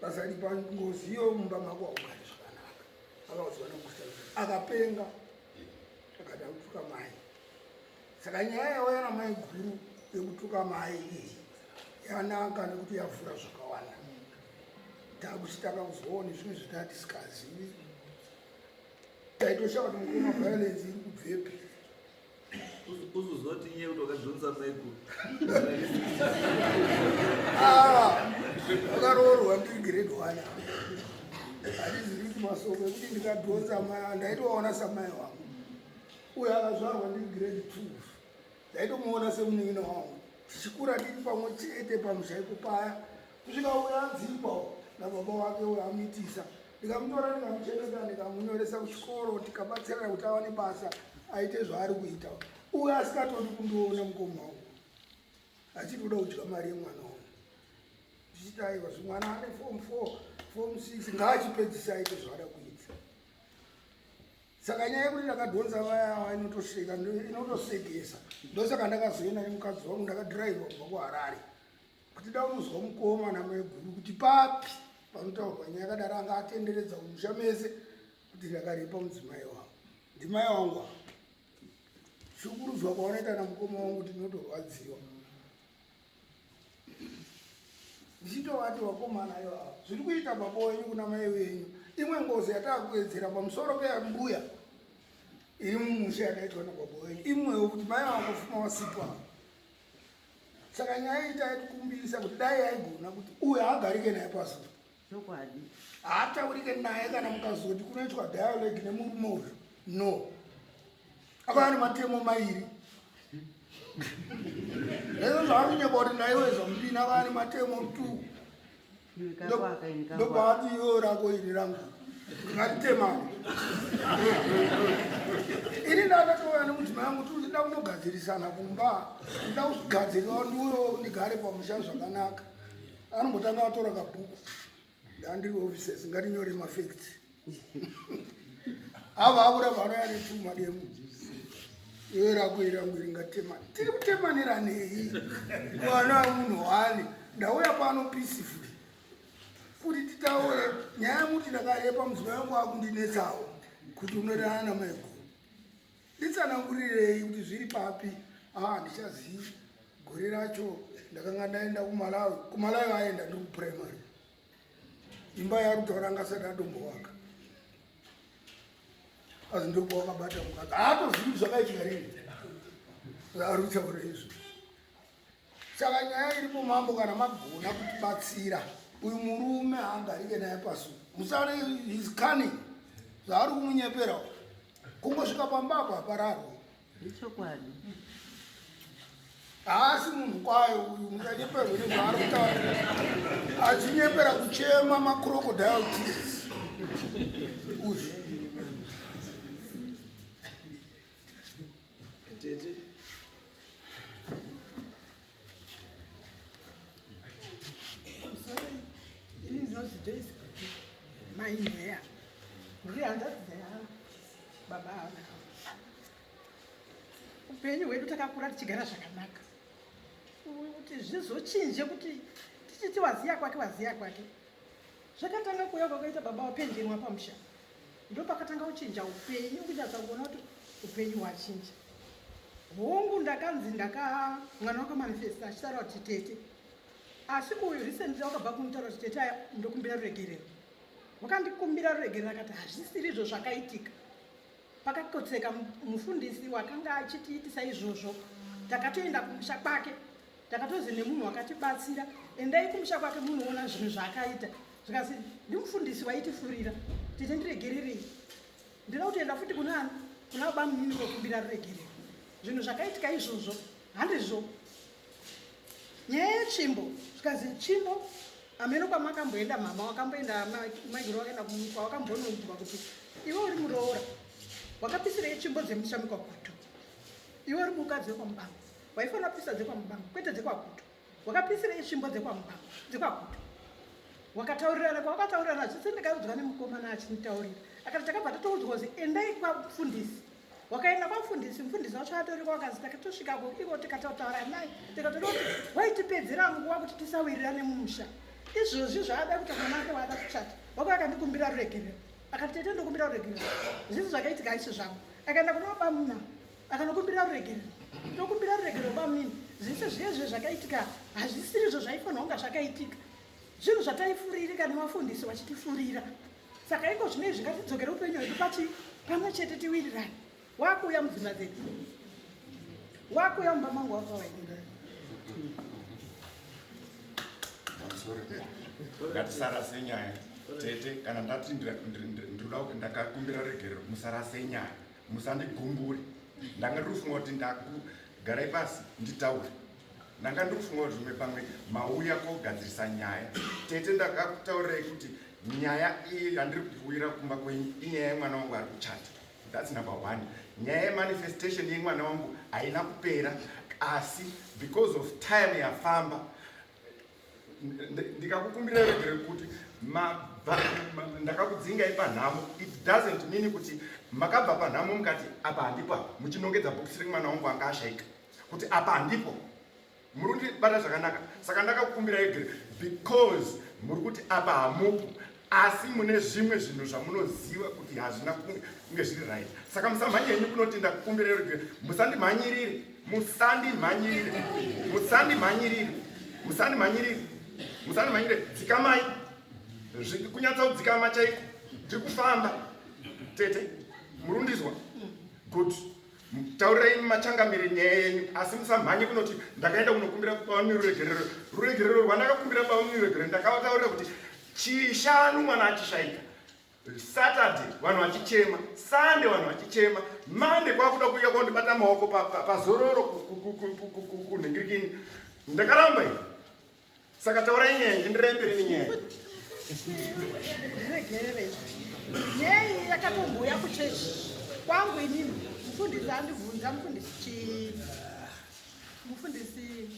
pasati pangozi iyo mumba mako haugari zvakanaka. Akaudzwa nokusa akapenga, akada kutuka mai. Saka nyaya yauya namai guru yekutuka mai iyi yanaka nekuti yavhura zvakawanda. Takuchitanga kuzoona zvimwe zvataa tisikazivi. Taitoshaya kuti mukoma violence iri kubvepi. Uzoziva kuti inyaya yekuti wakadhonza maiguru. Ah, vakaroorwa ndiri grade 1. Handizivi kuti masoko ekuti ndikadhonza mai, ndaitovaona samai wangu. Uyo akazvarwa ndiri grade 2, ndaitomuona semunin'ina wangu, tichikura tiri pamwe chete pamusha ipo paya, kusvika uyo adzikwa nababa wake, uyo amitisa. Ndikamutora, ndikamuchengeta, ndikamunyoresa kuchikoro, tikabatsirana kuti awane basa, aite zvaari kuita. Uyo asingatodi kundiona, mukoma wangu, achiri kuda kudya mari yemwana wangu, ndichiti aiwa, zvimwana ane form 4, form 6, ngaachipedzisa aite zvaada kuita. Saka nyaya yekuti ndakadhonza vaya inotoseka, inotosekesa. Ndosaka ndakazoenda nemukadzi wangu, ndakadhiraivha kubva kuHarare kuti daunozwa mukoma namaiguru kuti papi panotaurwa nyaya yakadaro. Anga atenderedza mumusha mese kuti ndakarepa mudzimai wangu. Ndimai wangu ava. Shukurudzwa kwaunoita namukoma wangu, tinotorwadziwa. Ndichitovati vakomana ivava zviri kuita baba wenyu kuna mai venyu imwe ngozi yataakuwedzera pamusoro peyambuya iri mumusha yakaitwa nababa wenyu imwewo kuti mai vangofuma vasipo ava. Saka nyaya iyi taitikumbirisa kuti dai yaigona kuti uyu haagarike naye pazuva. Chokwadi. Haataurike naye kana mukazoti kunoitwa dialogue nemurume uyu. No. Akauya nematemo mairi. Izvo zvaari kunyepa kuti ndaiweza mupini akauya nematemo 2. Ndobva ati iwe rako iri rangu. Ngatitemane. Ini ndakatouya nemudzimai wangu tiri kuda kunogadzirisana kumba. Ndida kugadzirira ndiuyo ndigare pamusha zvakanaka. Anombotanga atora kabhuku. Ndandiri offices ngatinyore mafacts. Ava avura vanouya netuma demo. Iwe rako iri rangu iri ngatemane. Tiri kutemanira nei? Mwana wemunhu wani. Ndauya pano peacefully. Kuti titaure nyaya yemuti ndakarepa mudzimai wangu akundinetsawo kuti unorana namaiguru. Nditsanangurirei kuti zviri papi. Ah, handichazivi. Gore racho ndakanga ndaenda kuMalawi. KuMalawi aenda ndiri kuprimary. Imba yaari kutaura anga asati atombovaka. Asi ndipo wakabata mukadzi. Haatozivi zvakaitika rini. Zvaari kutaura izvo. Saka nyaya iripo mambo kana magona kutibatsira uyu murume haangarike naye pasi. Musare is cunning. Zvaari kumunyepera. Kungosvika pamba apo hapararwe. Ichokwadi. Haasi munhu kwayo uyu musanyeperwe nezvaari kutaura. Achinyepera kuchema macrocodile tears. Uyu. Tete. Ini ndinonzi Joyce Guti, mai Nheya. Ndiri hanzvadzi yababa ava. Upenyu hwedu takakura tichigara zvakanaka. Kuti zvizochinje kuti tichiti waziya kwake waziya kwake. Zvakatanga kuuya kwakaita baba wapenjenwa pamusha. Ndopakatanga kuchinja upenyu kunyatsa kuona kuti upenyu hwachinja. Hongu ndakanzi ndaka mwana wakamanifesta achitaura kuti tete. Asi uyu recently wakabva kunitaura kuti tete aya ndokumbira ruregerero. Wakandikumbira ruregerero akati hazvisiri izvo zvakaitika. Pakakotseka mufundisi wakanga achitiitisa izvozvo. Takatoenda kumusha kwake. Takatozi nemunhu wakatibatsira endai kumusha kwake munoona zvinhu zvaakaita. Zvikasi ndimufundisi waitifurira. Tete ndiregererei. Ndinoda kutoenda futi kuna ani? Kuna baba munini kokumbira ruregerero. Zvinhu zvakaitika izvozvo handizvo. Nyaya yetsvimbo zvikanzi tsvimbo hameno kwamakamboenda mama wakamboenda maiguru wakaenda kwawakambonoudzwa kuti iwe uri muroora wakapisirei tsvimbo dzemusha mekwagutu iwe uri mukadzi wekwamubango waifanira kupisa dzekwamubango kwete dzekwagutu wakapisirei tsvimbo dzekwamubango dzekwagutu wakataurirana kwawakataurirana zvese ndakaudzwa nemukomana achinditaurira akati takabva tatoudzwa kuzi endai kwamufundisi wakaenda kwamufundisi mufundisi wacho atoriko wakazi takatosvikako iko tikatotaura naye tikatoda kuti waitipedzera nguva kuti tisawirirane mumusha izvozvi zvaada kuita mwana wake waada kuchata wako akandikumbira ruregerero akati tete ndokumbira ruregerero zvisi zvakaitika aisi zvangu akaenda kuna bamuna akanokumbira ruregerero ndokumbira ruregerero bamnini zvese zviye zviye zvakaitika hazvisirizvo zvaifanirwa kunga zvakaitika zvinhu zvataifuririka nevafundisi vachitifurira saka iko zvino izvi ngatidzokere upenyu hwedu pachi pamwe chete tiwirirane wakuuya mudzimba dzedu wakuuya mumba mangu wakawainda ngatisarase nyaya tete kana ndati ndinoda ndakakumbira regerero musarase nyaya musandigumbure ndanga ndiri kufunga kuti ndakugarai pasi nditaure ndanga ndiri kufunga kuti zvimwe pamwe mauya kogadzirisa nyaya tete ndakakutaurirai kuti nyaya iyi yandiri kuuyira kumba kwenyu inyaya yemwana wangu ari kuchata that's number one nyaya yemanifestation yemwana wangu haina kupera asi because of time yafamba ndikakukumbira regere kuti ndakakudzingai panhamo it doesn't mean kuti makabva panhamo mukati apa handipo apa muchinongedza bhokisi remwana wangu anga ashaika kuti apa handipo muri kundibata zvakanaka saka ndakakukumbira regere because muri kuti apa hamupo asi mune zvimwe zvinhu zvamunoziva kuti hazvina kunge zviri right saka musamhanye henyu kunoti ndakukumbira regere musandimhanyirire musandimhanyirire musandimhanyirire musandimhanyirire. Musanimhanyire, dzikamai. Kunyatsa kudzikama chaiko. Tiri kufamba. Tete, murundizwa. Good. Taurirai machangamire nyaya yenyu asi musamhanye kunoti ndakaenda kunokumbira baba ruregerero. Ruregerero rwandakakumbira baba ruregerero ndakavataurira kuti chishanu mwana achishaika. Saturday vanhu vachichema, Sunday vanhu vachichema, Monday kwakuda kuuya kondibata maoko pazororo kunhingirikini. Ndakaramba ini. Saka taurai nyaya, enderai mberi nenyaya. Ndiregerere. Nyaya iyi yakatombouya kuchechi kwangu inini. Mufundisi andibvunza mufundisi chi mufundisi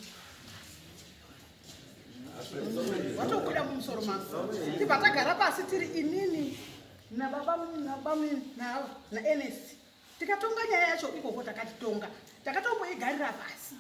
watobuda mumusoro mangu tibva tagara pasi tiri inini nababa nababa naava naErnest tikatonga nyaya yacho ikoko takatitonga takatomboigarira pasi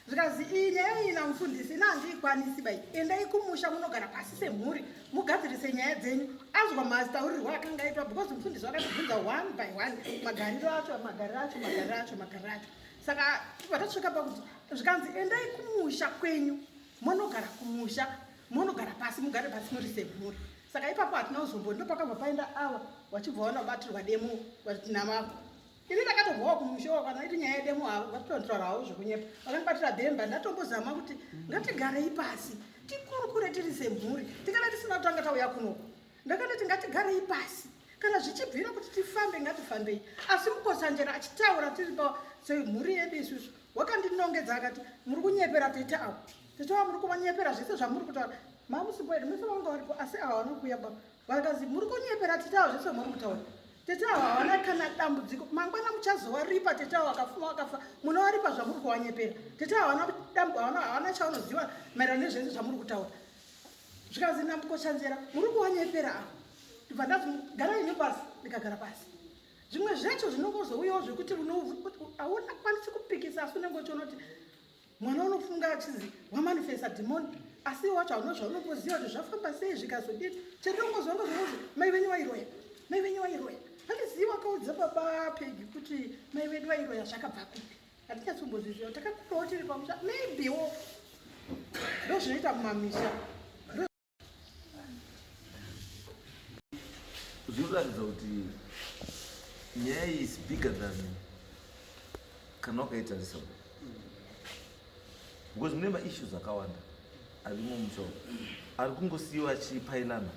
zvikazi iyi nyaya iyi namufundisi ina handiikwanisi bai endai kumusha munogara pasi semhuri mugadzirise nyaya dzenyu azwa mazitaurirwo akanga aitwa because mufundisi wakatibvunza one by one magariro acho magariro acho magariro acho magariro acho saka tibva tasvika pakuti zvikanzi endai kumusha kwenyu monogara kumusha monogara pasi mugare pasi muri semhuri saka ipapo hatina kuzombo ndo pakabva paenda ava vachibva vanobatirwa demo namavo ini ndakatobvawo kumusha kana iri nyaya yedemo havo vatotaura havo zvekunyepa vakandibatira bhemba ndatombozama kuti ngatigarei pasi tikurukure tiri semhuri tikana tisina kutanga tauya kunoko ndakandoti ngatigarei pasi kana zvichibvira kuti tifambe ngatifambei asi mukotsanjera achitaura tiri pa semhuri yedu isusu wakandinongedza akati muri kunyepera tete avo tete avo muri kuvanyepera zvese zvamuri kutaura mamusipo edu mese vanga varipo asi ava vanokuya baba vakazi muri kunyepera tete avo zvese zvamuri kutaura tete avo havana kana dambudziko mangwana muchazovaripa tete avo vakafuma vakafa munovaripa zvamuri kuvanyepera tete avo havana chavanoziva maererano nezvese zvamuri kutaura zvikanzi namukotsanjera muri kuvanyepera avo ndibva ndazi garai henyu pasi ndikagara pasi zvimwe zvacho zvinongozouyawo zvekuti hauna kwanisi kupikisa asi unenge uchiona kuti mwana unofunga achinzi wamanifesta dhimoni asi wacho hauna zvaunomboziva kuti zvafamba sei zvikazodini chendinongozwa ngozvinozi mai venyu vairoya mai venyu vairoya handizivi wakaudza baba pegi kuti mai vedu vairoya zvakabva kupi hatinyatsombozviziva takakurawo tiri pamusha maybewo ndozvinoita mumamisha zvinoratidza kuti nyaya iyi is bigger than kana wakaitarisa because mune maissues akawanda arimo mumusha umu ari kungosiyiwa achipailana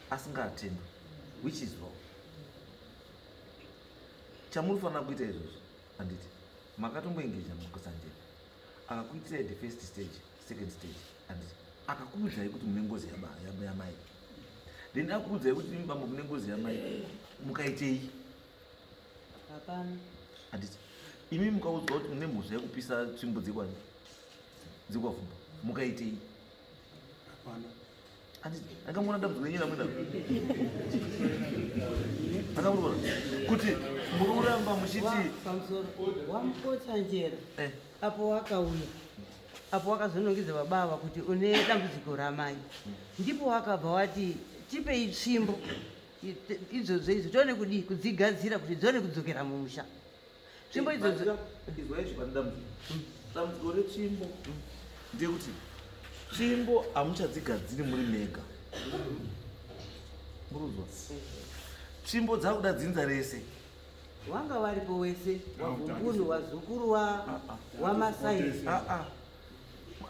asingaatendwi which is wrong chamuri fanira kuita izvozvo handiti makatomboengeja mukotsanjera akakuitirai the first stage second stage handiti akakuudzai kuti mune ngozi yamai then akuudzai kuti imi bambo mune ngozi yamai mukaitei hapana handiti imi mukaudzwa kuti mune mhosva yekupisa tsvimbo dzekwani dzekwavhumba mukaitei handiti angamuona dambudziko renyu ramwena angamuriona kuti muri kuramba muchiti pamusoro wamukotsanjera Eh. apo wakauya apo wakazonongedza baba ava kuti une dambudziko ramai ndipo wakabva wati tipei tsvimbo idzodzo idzo tione kudii kudzigadzira kuti dzione kudzokera mumusha tsvimbo idzodzo izwa izvi pane dambudziko dambudziko retsvimbo ndekuti tsvimbo hamuchadzigadziri muri mega muruzwa tsvimbo dzakuda dzinza rese wanga varipo wese wavhumbunu wazukuru wamasai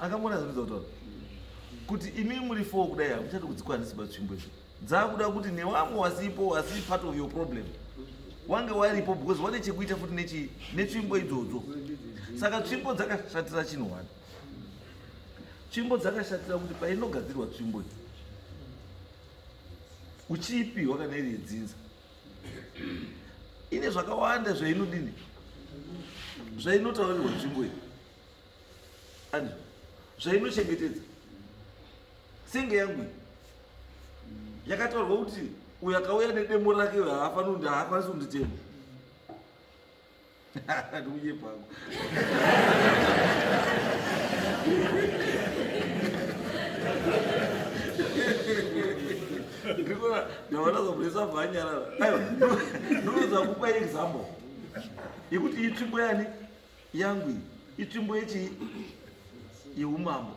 akamona zvinoita kutaura kuti imi muri four kudai hamuchati kudzikwanisi patsvimbo idzi dzakuda kuti newamwe wasipo wasi part of your problem wange waripo because wane chekuita futi nechi netsvimbo idzodzo saka tsvimbo dzakashatira chinhu one tsvimbo dzakashatira kuti painogadzirwa tsvimbo iyi uchiipiwa kana iri yedzinza ine zvakawanda zvainodini zvainotaurirwa tsvimbo iyi ani zvainochengetedza senge yangu iyi yakataurwa kuti uyo akauya nedemo rake uyo haafaniri kundi haakwanisi kunditema ndikunyepako ndikona ndaona zobudisa bvanyarara aiwa ndinoza kupa example yekuti iyi tsvimbo yani yangu iyi itsvimbo yechii yeumambo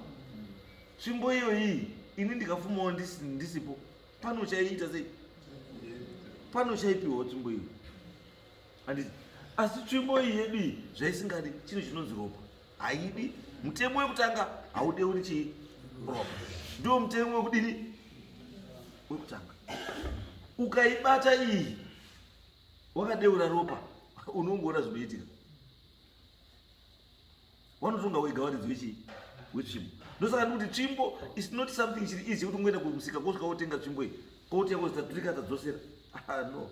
Tsvimbo iyoyi ini ndikafumawo ndisipo pano chaiita sei? Pano chaipiwawo tsvimbo iyo. Handiti? Asi tsvimbo iyi yedu iyi zvaisingadi chinhu chinonzi ropa. Haidi. Mutemo wekutanga haudeuri chii? Ropa. Ndiwo mutemo wekudini? Wekutanga. Ukaibata iyi wakadeura ropa unongoona zvinoitika. Wanotonga wega waridzi wechii? Wetsvimbo. Ndosaka ndikuti tsvimbo is not something chiri easy kuti ungoenda kumusika kosvika wotenga tsvimbo iyi. Kotenga kozita turika tadzosera. Ah, no.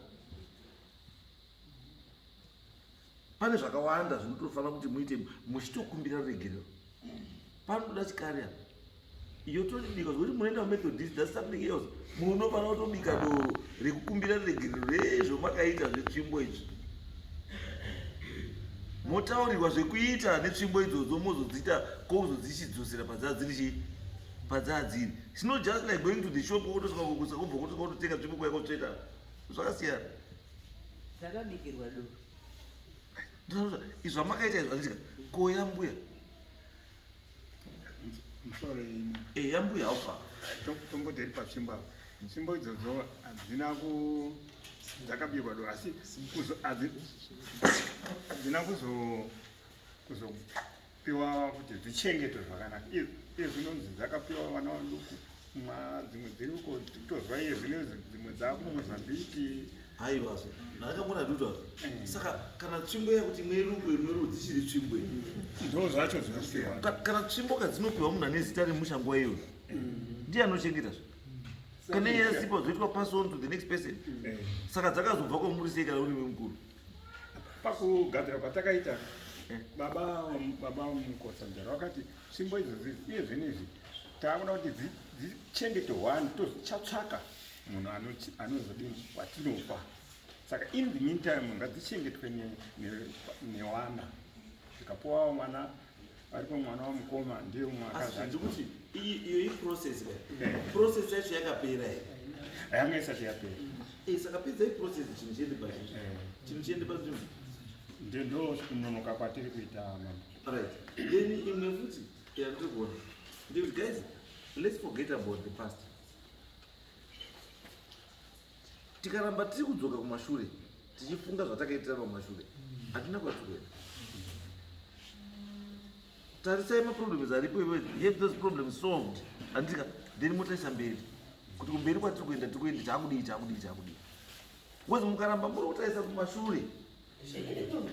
Pane zvakawanda zvinotofanira kuti muite muchitokumbira ruregerero. Panotoda chikari apa. Iyo totibika zvekuti munoenda kuMethodist, that's something else. Munofanira kutobika doro rekukumbira ruregerero rezvomakaita zvetsvimbo izvi. Motaurirwa zvekuita netsvimbo idzodzo mozodziita kozodzichidzosera padzaa dziri chii? Padzaa dziri. It's not just like going to the shop wotosvika wobva wotosvika wototenga tsvimbo kuya kotsveta. Zvakasiyana. Dzakabikirwa doro. Izvo zvamakaita izvo handitika. Ko yambuya? Musoro ino. Eh, yambuya haufa. Tomboti iri patsvimbo apa. Tsvimbo idzodzo hadzina ku dzakabikwa doro asi kuzo hadzina kuzopiwa kuti dzichengetwe zvakanaka. Iye zvinonzi dzakapiwa vana vaduku dzimwe dziri uko totozwa iye zvino dzimwe dzakuMozambique. Haiwazve ndakambona ndikuti saka kana tsvimbo yakuti imwe iri uko imwe iri dzichiri tsvimbo iyi. Ndo zvacho zvinosiyana. Kana tsvimbo kadzinopiwa munhu ane zita remusha nguva iyoyo ndiye anochengeta zve. Kana iye asipo zvoitwa pass on to the next person. Saka dzakazobva kwamuri sei kana uri mukuru? Pakugadzira kwatakaita baba Mukotsanjera vakati tsvimbo idzodzi iye zvino izvi taakuda kuti dzichengete one tozochatsvaka munhu anozodini watinopa. Saka in the meantime ngadzichengetwe newana zvikapuwawo mwana aripo mwana wamukoma ndiye umwe akazati. Ndikuti iyo iprocess ka. Process yacho yakapera here? Yanga isati yapera. Saka pedzai process chinhu chiende pachinhu. Chinhu chiende pachinhu. Ndo kunonoka kwatiri kuita mama. Right. Then imwe futi yandiri kuona. Ndikuti guys, let's forget about the past. Tikaramba tiri kudzoka kumashure tichifunga zvatakaitira pamashure hatina kwatiri kuenda. Tarisai maproblems aripo iwe, have those problems solved. Handika then motarisa mberi kuti kumberi kwatiri kuenda tiri kuenda chaakudii chaakudii chaakudii. Because mukaramba muri kutarisa kumashure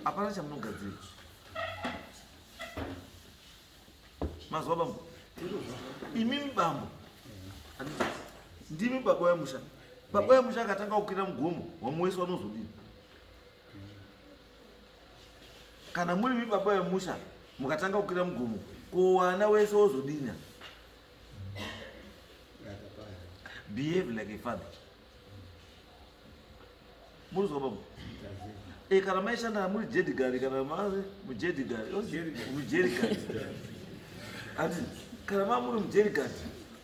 hapana chamunogadzira. Mazuva bambo, imimi bambo, ndimi baba wemusha. Baba wemusha akatanga kukwira mugomo, vamwe wese vanozodini? Kana muri mi baba wemusha mukatanga kukwira mugomo, ko wana wese wozodini? Behave like a father. Murizwa bambo? Kana maishanda muri jedigari kana mari mujedigari, mujerigari. Ati kana ma muri mujerigari,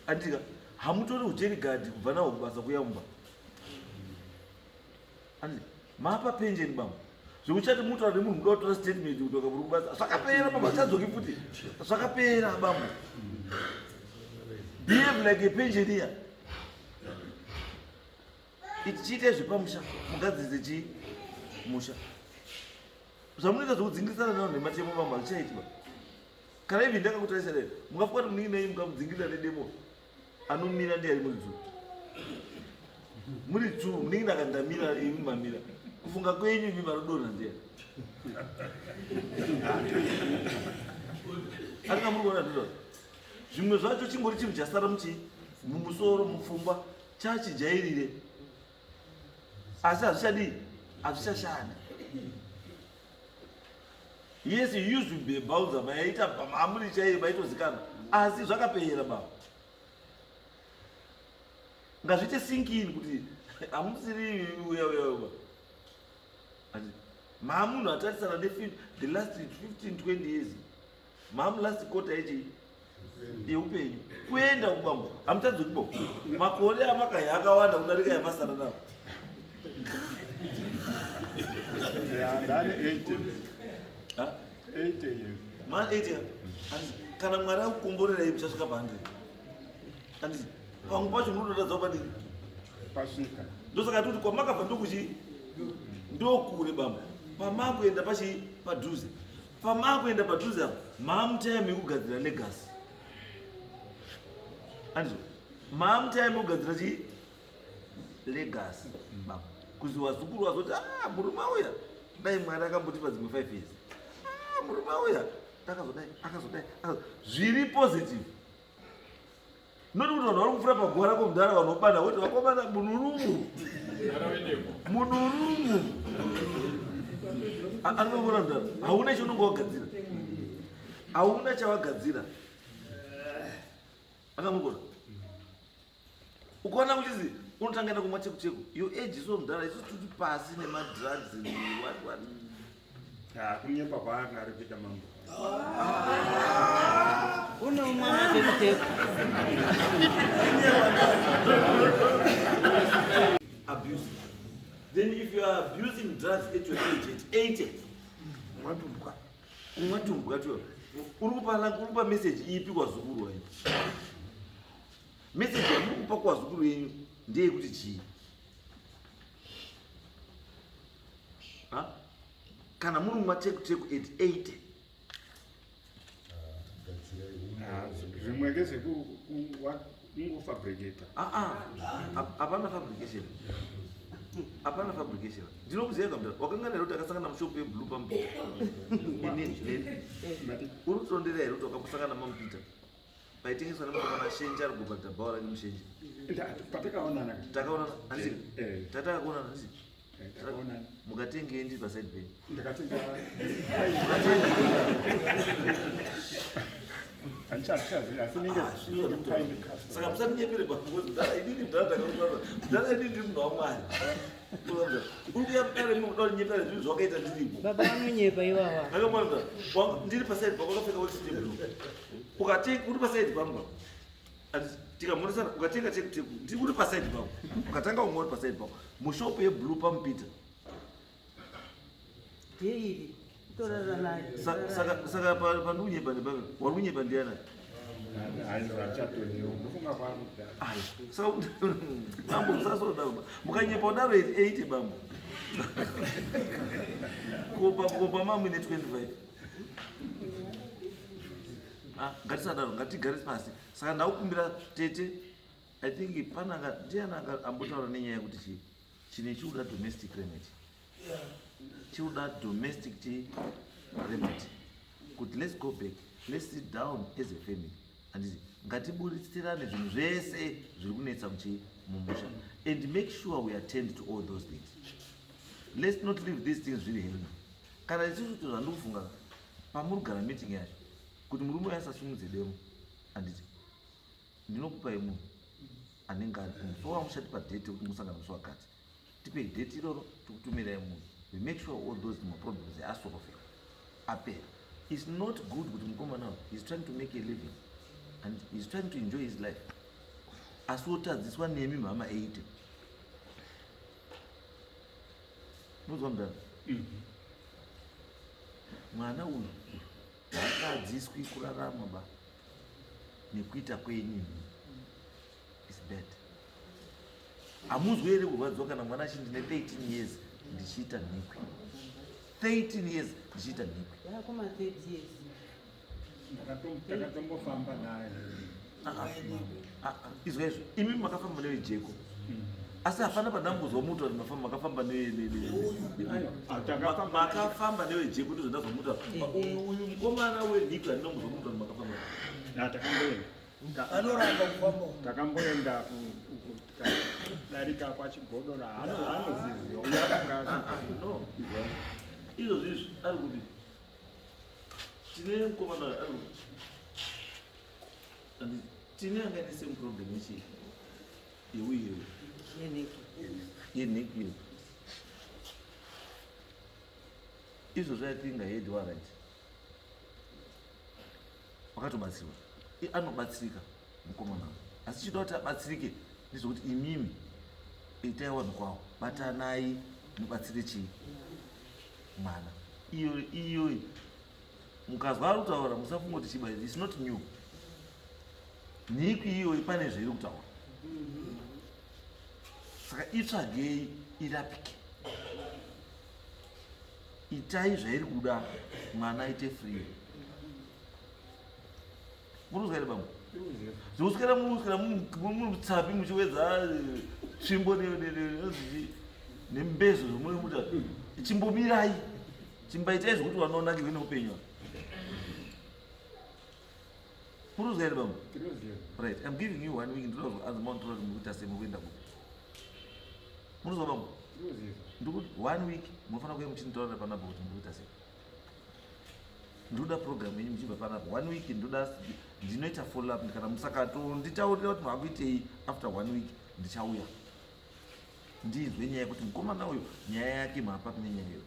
andika hamutori ujerigari kubva nawo kubasa kuya mumba. Andi mapa pension bambo. Zvekuchati mutaura nemunhu muda kutora statement kuti wakaburi kubasa. Zvakapera baba chadzoki futi. Zvakapera bambo. Behave like a pensioner. Ichi chiite zvepamusha mugadzirise chii musha. Zvamunoita zvekudzingirisana navanhu nematemo bambo hazvichaiti ba. Kana even ndakakutarisa dai mungafunga kuti munin'ina yenyu mukamudzingirira nedemo anomira ndiye ari muri dzuu. Muri dzuu munin'ina akandamira imi mamira. Kufunga kwenyu imi vanodonha ndiye. Andina muri kuona ndizvo. Zvimwe zvacho chingori chinhu chasara muchii mumusoro mupfungwa chachijairire asi hazvichadii hazvichashanda. Yes, you used to be a bouncer, maita amuri chaiye maitozikanwa asi zvakapera baba. Ngazviite sink in kuti hamusiri uya uya uya. Mamunhu atarisana ne the last 15 20 years. Mamu last quarter yechi yeupenyu kuenda kubambo hamutadzi kubo makore amakaya akawanda kudarika yamasara nawo. Yeah, ndane 80. Ha? 80 years. Ma 80. Kana Mwari akukomborerai muchasvika pa 100. Anditi pamwe pacho munotoratidza padii pasvika. Ndosaka toti kwamakabva ndokuchi ndokure bambo. Pamakuenda pachi padhuze. Pamakuenda padhuze apo maamutime yekugadzira legacy. Andizvo maamutime yekugadzira chi legacy bambo. Kuzi wazukuru wazoti ah murume auya dai Mwari akambotipa dzimwe 5 years. Ah murume auya akazodai akazodai zviri positive. Not kuti vanhu vari kupfuura paguva rako mudhara vanobana woti vakomana munurumu munurumu anongona mudhara hauna chaunonge wagadzira hauna chawagadzira akamugona ukaona kuchizi unotanga enda kumwa chekucheku your age so mudhara isu tiri pasi nemadrugs and what what. Ah, kunyepa kwaanga ari kuita mambo. Unomwa matekuteku. Abuse. Then if you are abusing drugs at your age at 80, Mwatumbwa. Umwatumbwa tu. Uri kupa uri kupa message ipi kwazukuru wenyu? Message yamuri kupa kwazukuru wenyu ndeyekuti chii? Ha? Kana muri mumatekuteku at 80. Ah, zvimwe ngezvekungofabricata. Ah, ah. Hapana fabrication. Hapana fabrication. Ndinokuziva kamudhara. Wakangana here kuti akasangana mushopu yeblue paMupita? Inini, neni. Uri kutondera here kuti wakambosangana maMupita? Paitengeswa nemukomana Shenje ari kubhadhara bhawa rake mushenje. Patakaonana. Takaonana, handiti? Eh. Tatakaonana, handiti? Eh, takaonana. Mukatenge ndiri paside penyu. Ndakatenga. Handichazivi, asi ninge paine customer. Saka musatinyepere bambo, mudhara inini mudhara ndakaonana. Mudhara inini ndiri munhu waMwari. Uri kuya mudare munoda kundinyepera zvinhu zvawakaita ndiripo. Baba vanonyepa ivava. Ndakamwana mudhara, ndiri paside pako wakapfeka work blue. Ukatenga uri paside pangu. Tikamuonesana ukatenga tekuteku ndiri uri paside pako. Ukatanga umwe uri paside pako. Mushopu yeblue paMupita. Ndeiri. Torara naye. Saka pandiri kunyepa ndepapa. Wari kunyepa ndiani? Ndofunga kwaari. Ayi, saka bambo musasodaro. Mukanyepa kudaro 80 bambo. Kopa kopa mamu ine 25. Ah, ngatisadaro, ngatigare pasi. Saka ndakukumbira tete, I think pananga ndiani ambotaura nenyaya yekuti chi chine chiuda domestic remedy. Chiuda domestic chi remedy. Kuti let's go back, let's sit down as a family. Handiti ngatiburitsirane zvinhu zvese zviri kunetsa muchi mumusha and make sure we attend to all those things. Let's not leave these things zviri hanging. Kana isusu zvandikufunga pamuri kugara meeting yacho kuti murume uyu asasumudze demo, handiti ndinokupai munhu anenge ari musi wamuchati padate kuti musangana musi wakati, tipei date iroro tikutumirai munhu. We make sure all those maproblems asolveka apera. It's not good kuti mukomana uyu is trying to make a living and he's trying to enjoy his life, asi wotadziswa nemi mhama 80. Unozwa mudhara, mwana uyu haatadziswi kurarama ba nekuita kwenyu. Is bad. Hamuzwi here kurwadziwa kana mwana achindi ne 13 years ndichiita nhikwi, 13 years ndichiita nhikwi? Yakuma 30 years. Takatombofamba naye. Ah, ah, izwa izvo, imi makafamba nevejeko, asi hapana pandambozwa muto kuti makafamba Takafamba. Makafamba nevejeko, ndizvo ndazwa muto. Uyu mukomana wenhikwi handinombozwa muto kuti makafamba. Na takamboenda. Anoramba kufamba. Takamboenda tikadarika kwaChigodora, anoziziwa uyo akanga. No, izvo zvizvi ari kuti tine mukomana ari kuti tine anga ine same problem yechi yeuyeyo yenhikwi. Izvozvo I think ahead wa right wakatobatsirwa. Anobatsirika mukomana, asi chida kuti abatsirike ndezvekuti imimi itai wanhu kwawo, batanai mubatsire chii mwana. Iyo iyo mukazwa ari kutaura musafunga kuti chiba, it's not new. Nhikwi iyoyi pane zvairi kutaura. Saka itsvagei irapike. Itai zvairi kuda mwana aite free. Murikuzwa here bambo? Zvokuswera mukuswera mutsapi muchiwedza eh, tsvimbo nembezo zvomunomuta. Chimbomirai. Chimbaitai zvekuti vanonakirwe neupenyu. Murikuzwa here bambo? Right, I'm giving you one week ndinoda kuzoanza mauntora kuti mukuita sei mukuenda kupi. Murikuzwa bambo? Ndikuti one week munofanira kuuya muchinditaurira panapa kuti mukuita sei. Ndoda program yenyu muchibva panapa one week ndoda ndinoita follow up kana musakatonditaurira kuti makuitei after one week ndichauya ndinzwe nyaya yekuti mukomana uyu nyaya yake maapapi nenyaya iyo.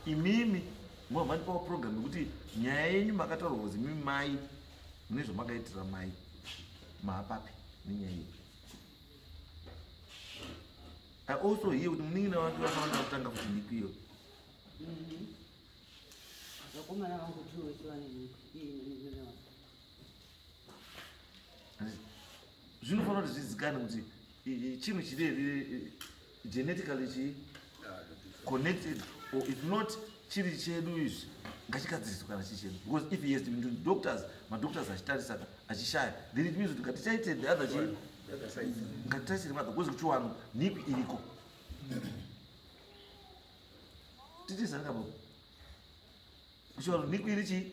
Imimi mandipawo program yekuti nyaya yenyu makataurwa kuzi imimi mai mune zvamakaitira mai maapapi nenyaya iyo. I also hear kuti munin'ina wake vakaona kutanga kuti nhikwi iyo. Vakomana vangu two vese vane nhikwi iye nemunin'ina wake. Zvinofanira kuti zvizikane kuti chinhu chiri genetically chi connected or if not chiri chedu izvi ngachigadziriswe kana chiri chedu because if he has been to doctors madoctors achitarisa achishaya then it means kuti ngatichaite the other chii ngatitarisire mother because kuchiwano nhikwi iriko titizani kabo kuchiwano nhikwi iri chii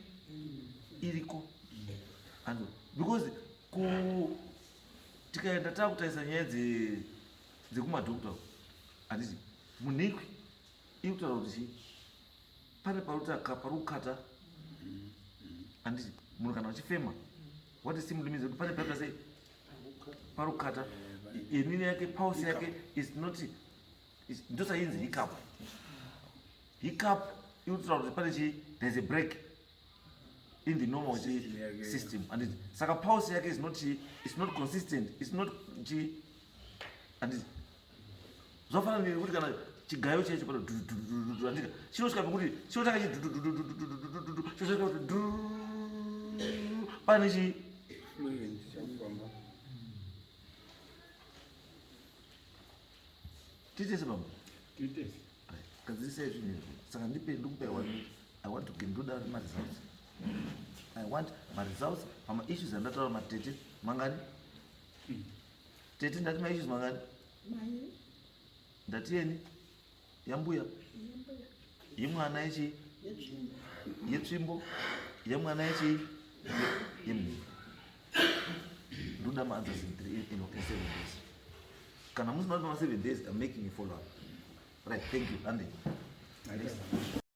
iriko and because ku tikaenda takutarisa nyaya dzekumadoctor handiti munhikwi iri kutaura kuti chii pane parikukata handiti munhu kana uchifema what is simply means kuti pane paita sei parikukata inini yake pulse yake is not ndosainzi hiccup hiccup iri kutaura kuti pane chii there is a break in the normal system and saka pulse yake is not it's not consistent it's not chi and zvafanana nekuti kana chigayo chaicho pano andika chinosvika pekuti chinotanga chi chosvika kuti pane chi titese baba titese gadzirisai zvinhu izvi saka ndipe ndikupe one week i want to get ndoda maresults i want maresults pamaissues andataura matete mangani tete ndati maissues mangani ndati yeni yambuya yemwana yechi yetsvimbo yemwana yechi yemunhu ndoda maanswers in three in 7 days kana musina kuti pama 7 days I'm making a follow up. Right, thank you. Andy. Next.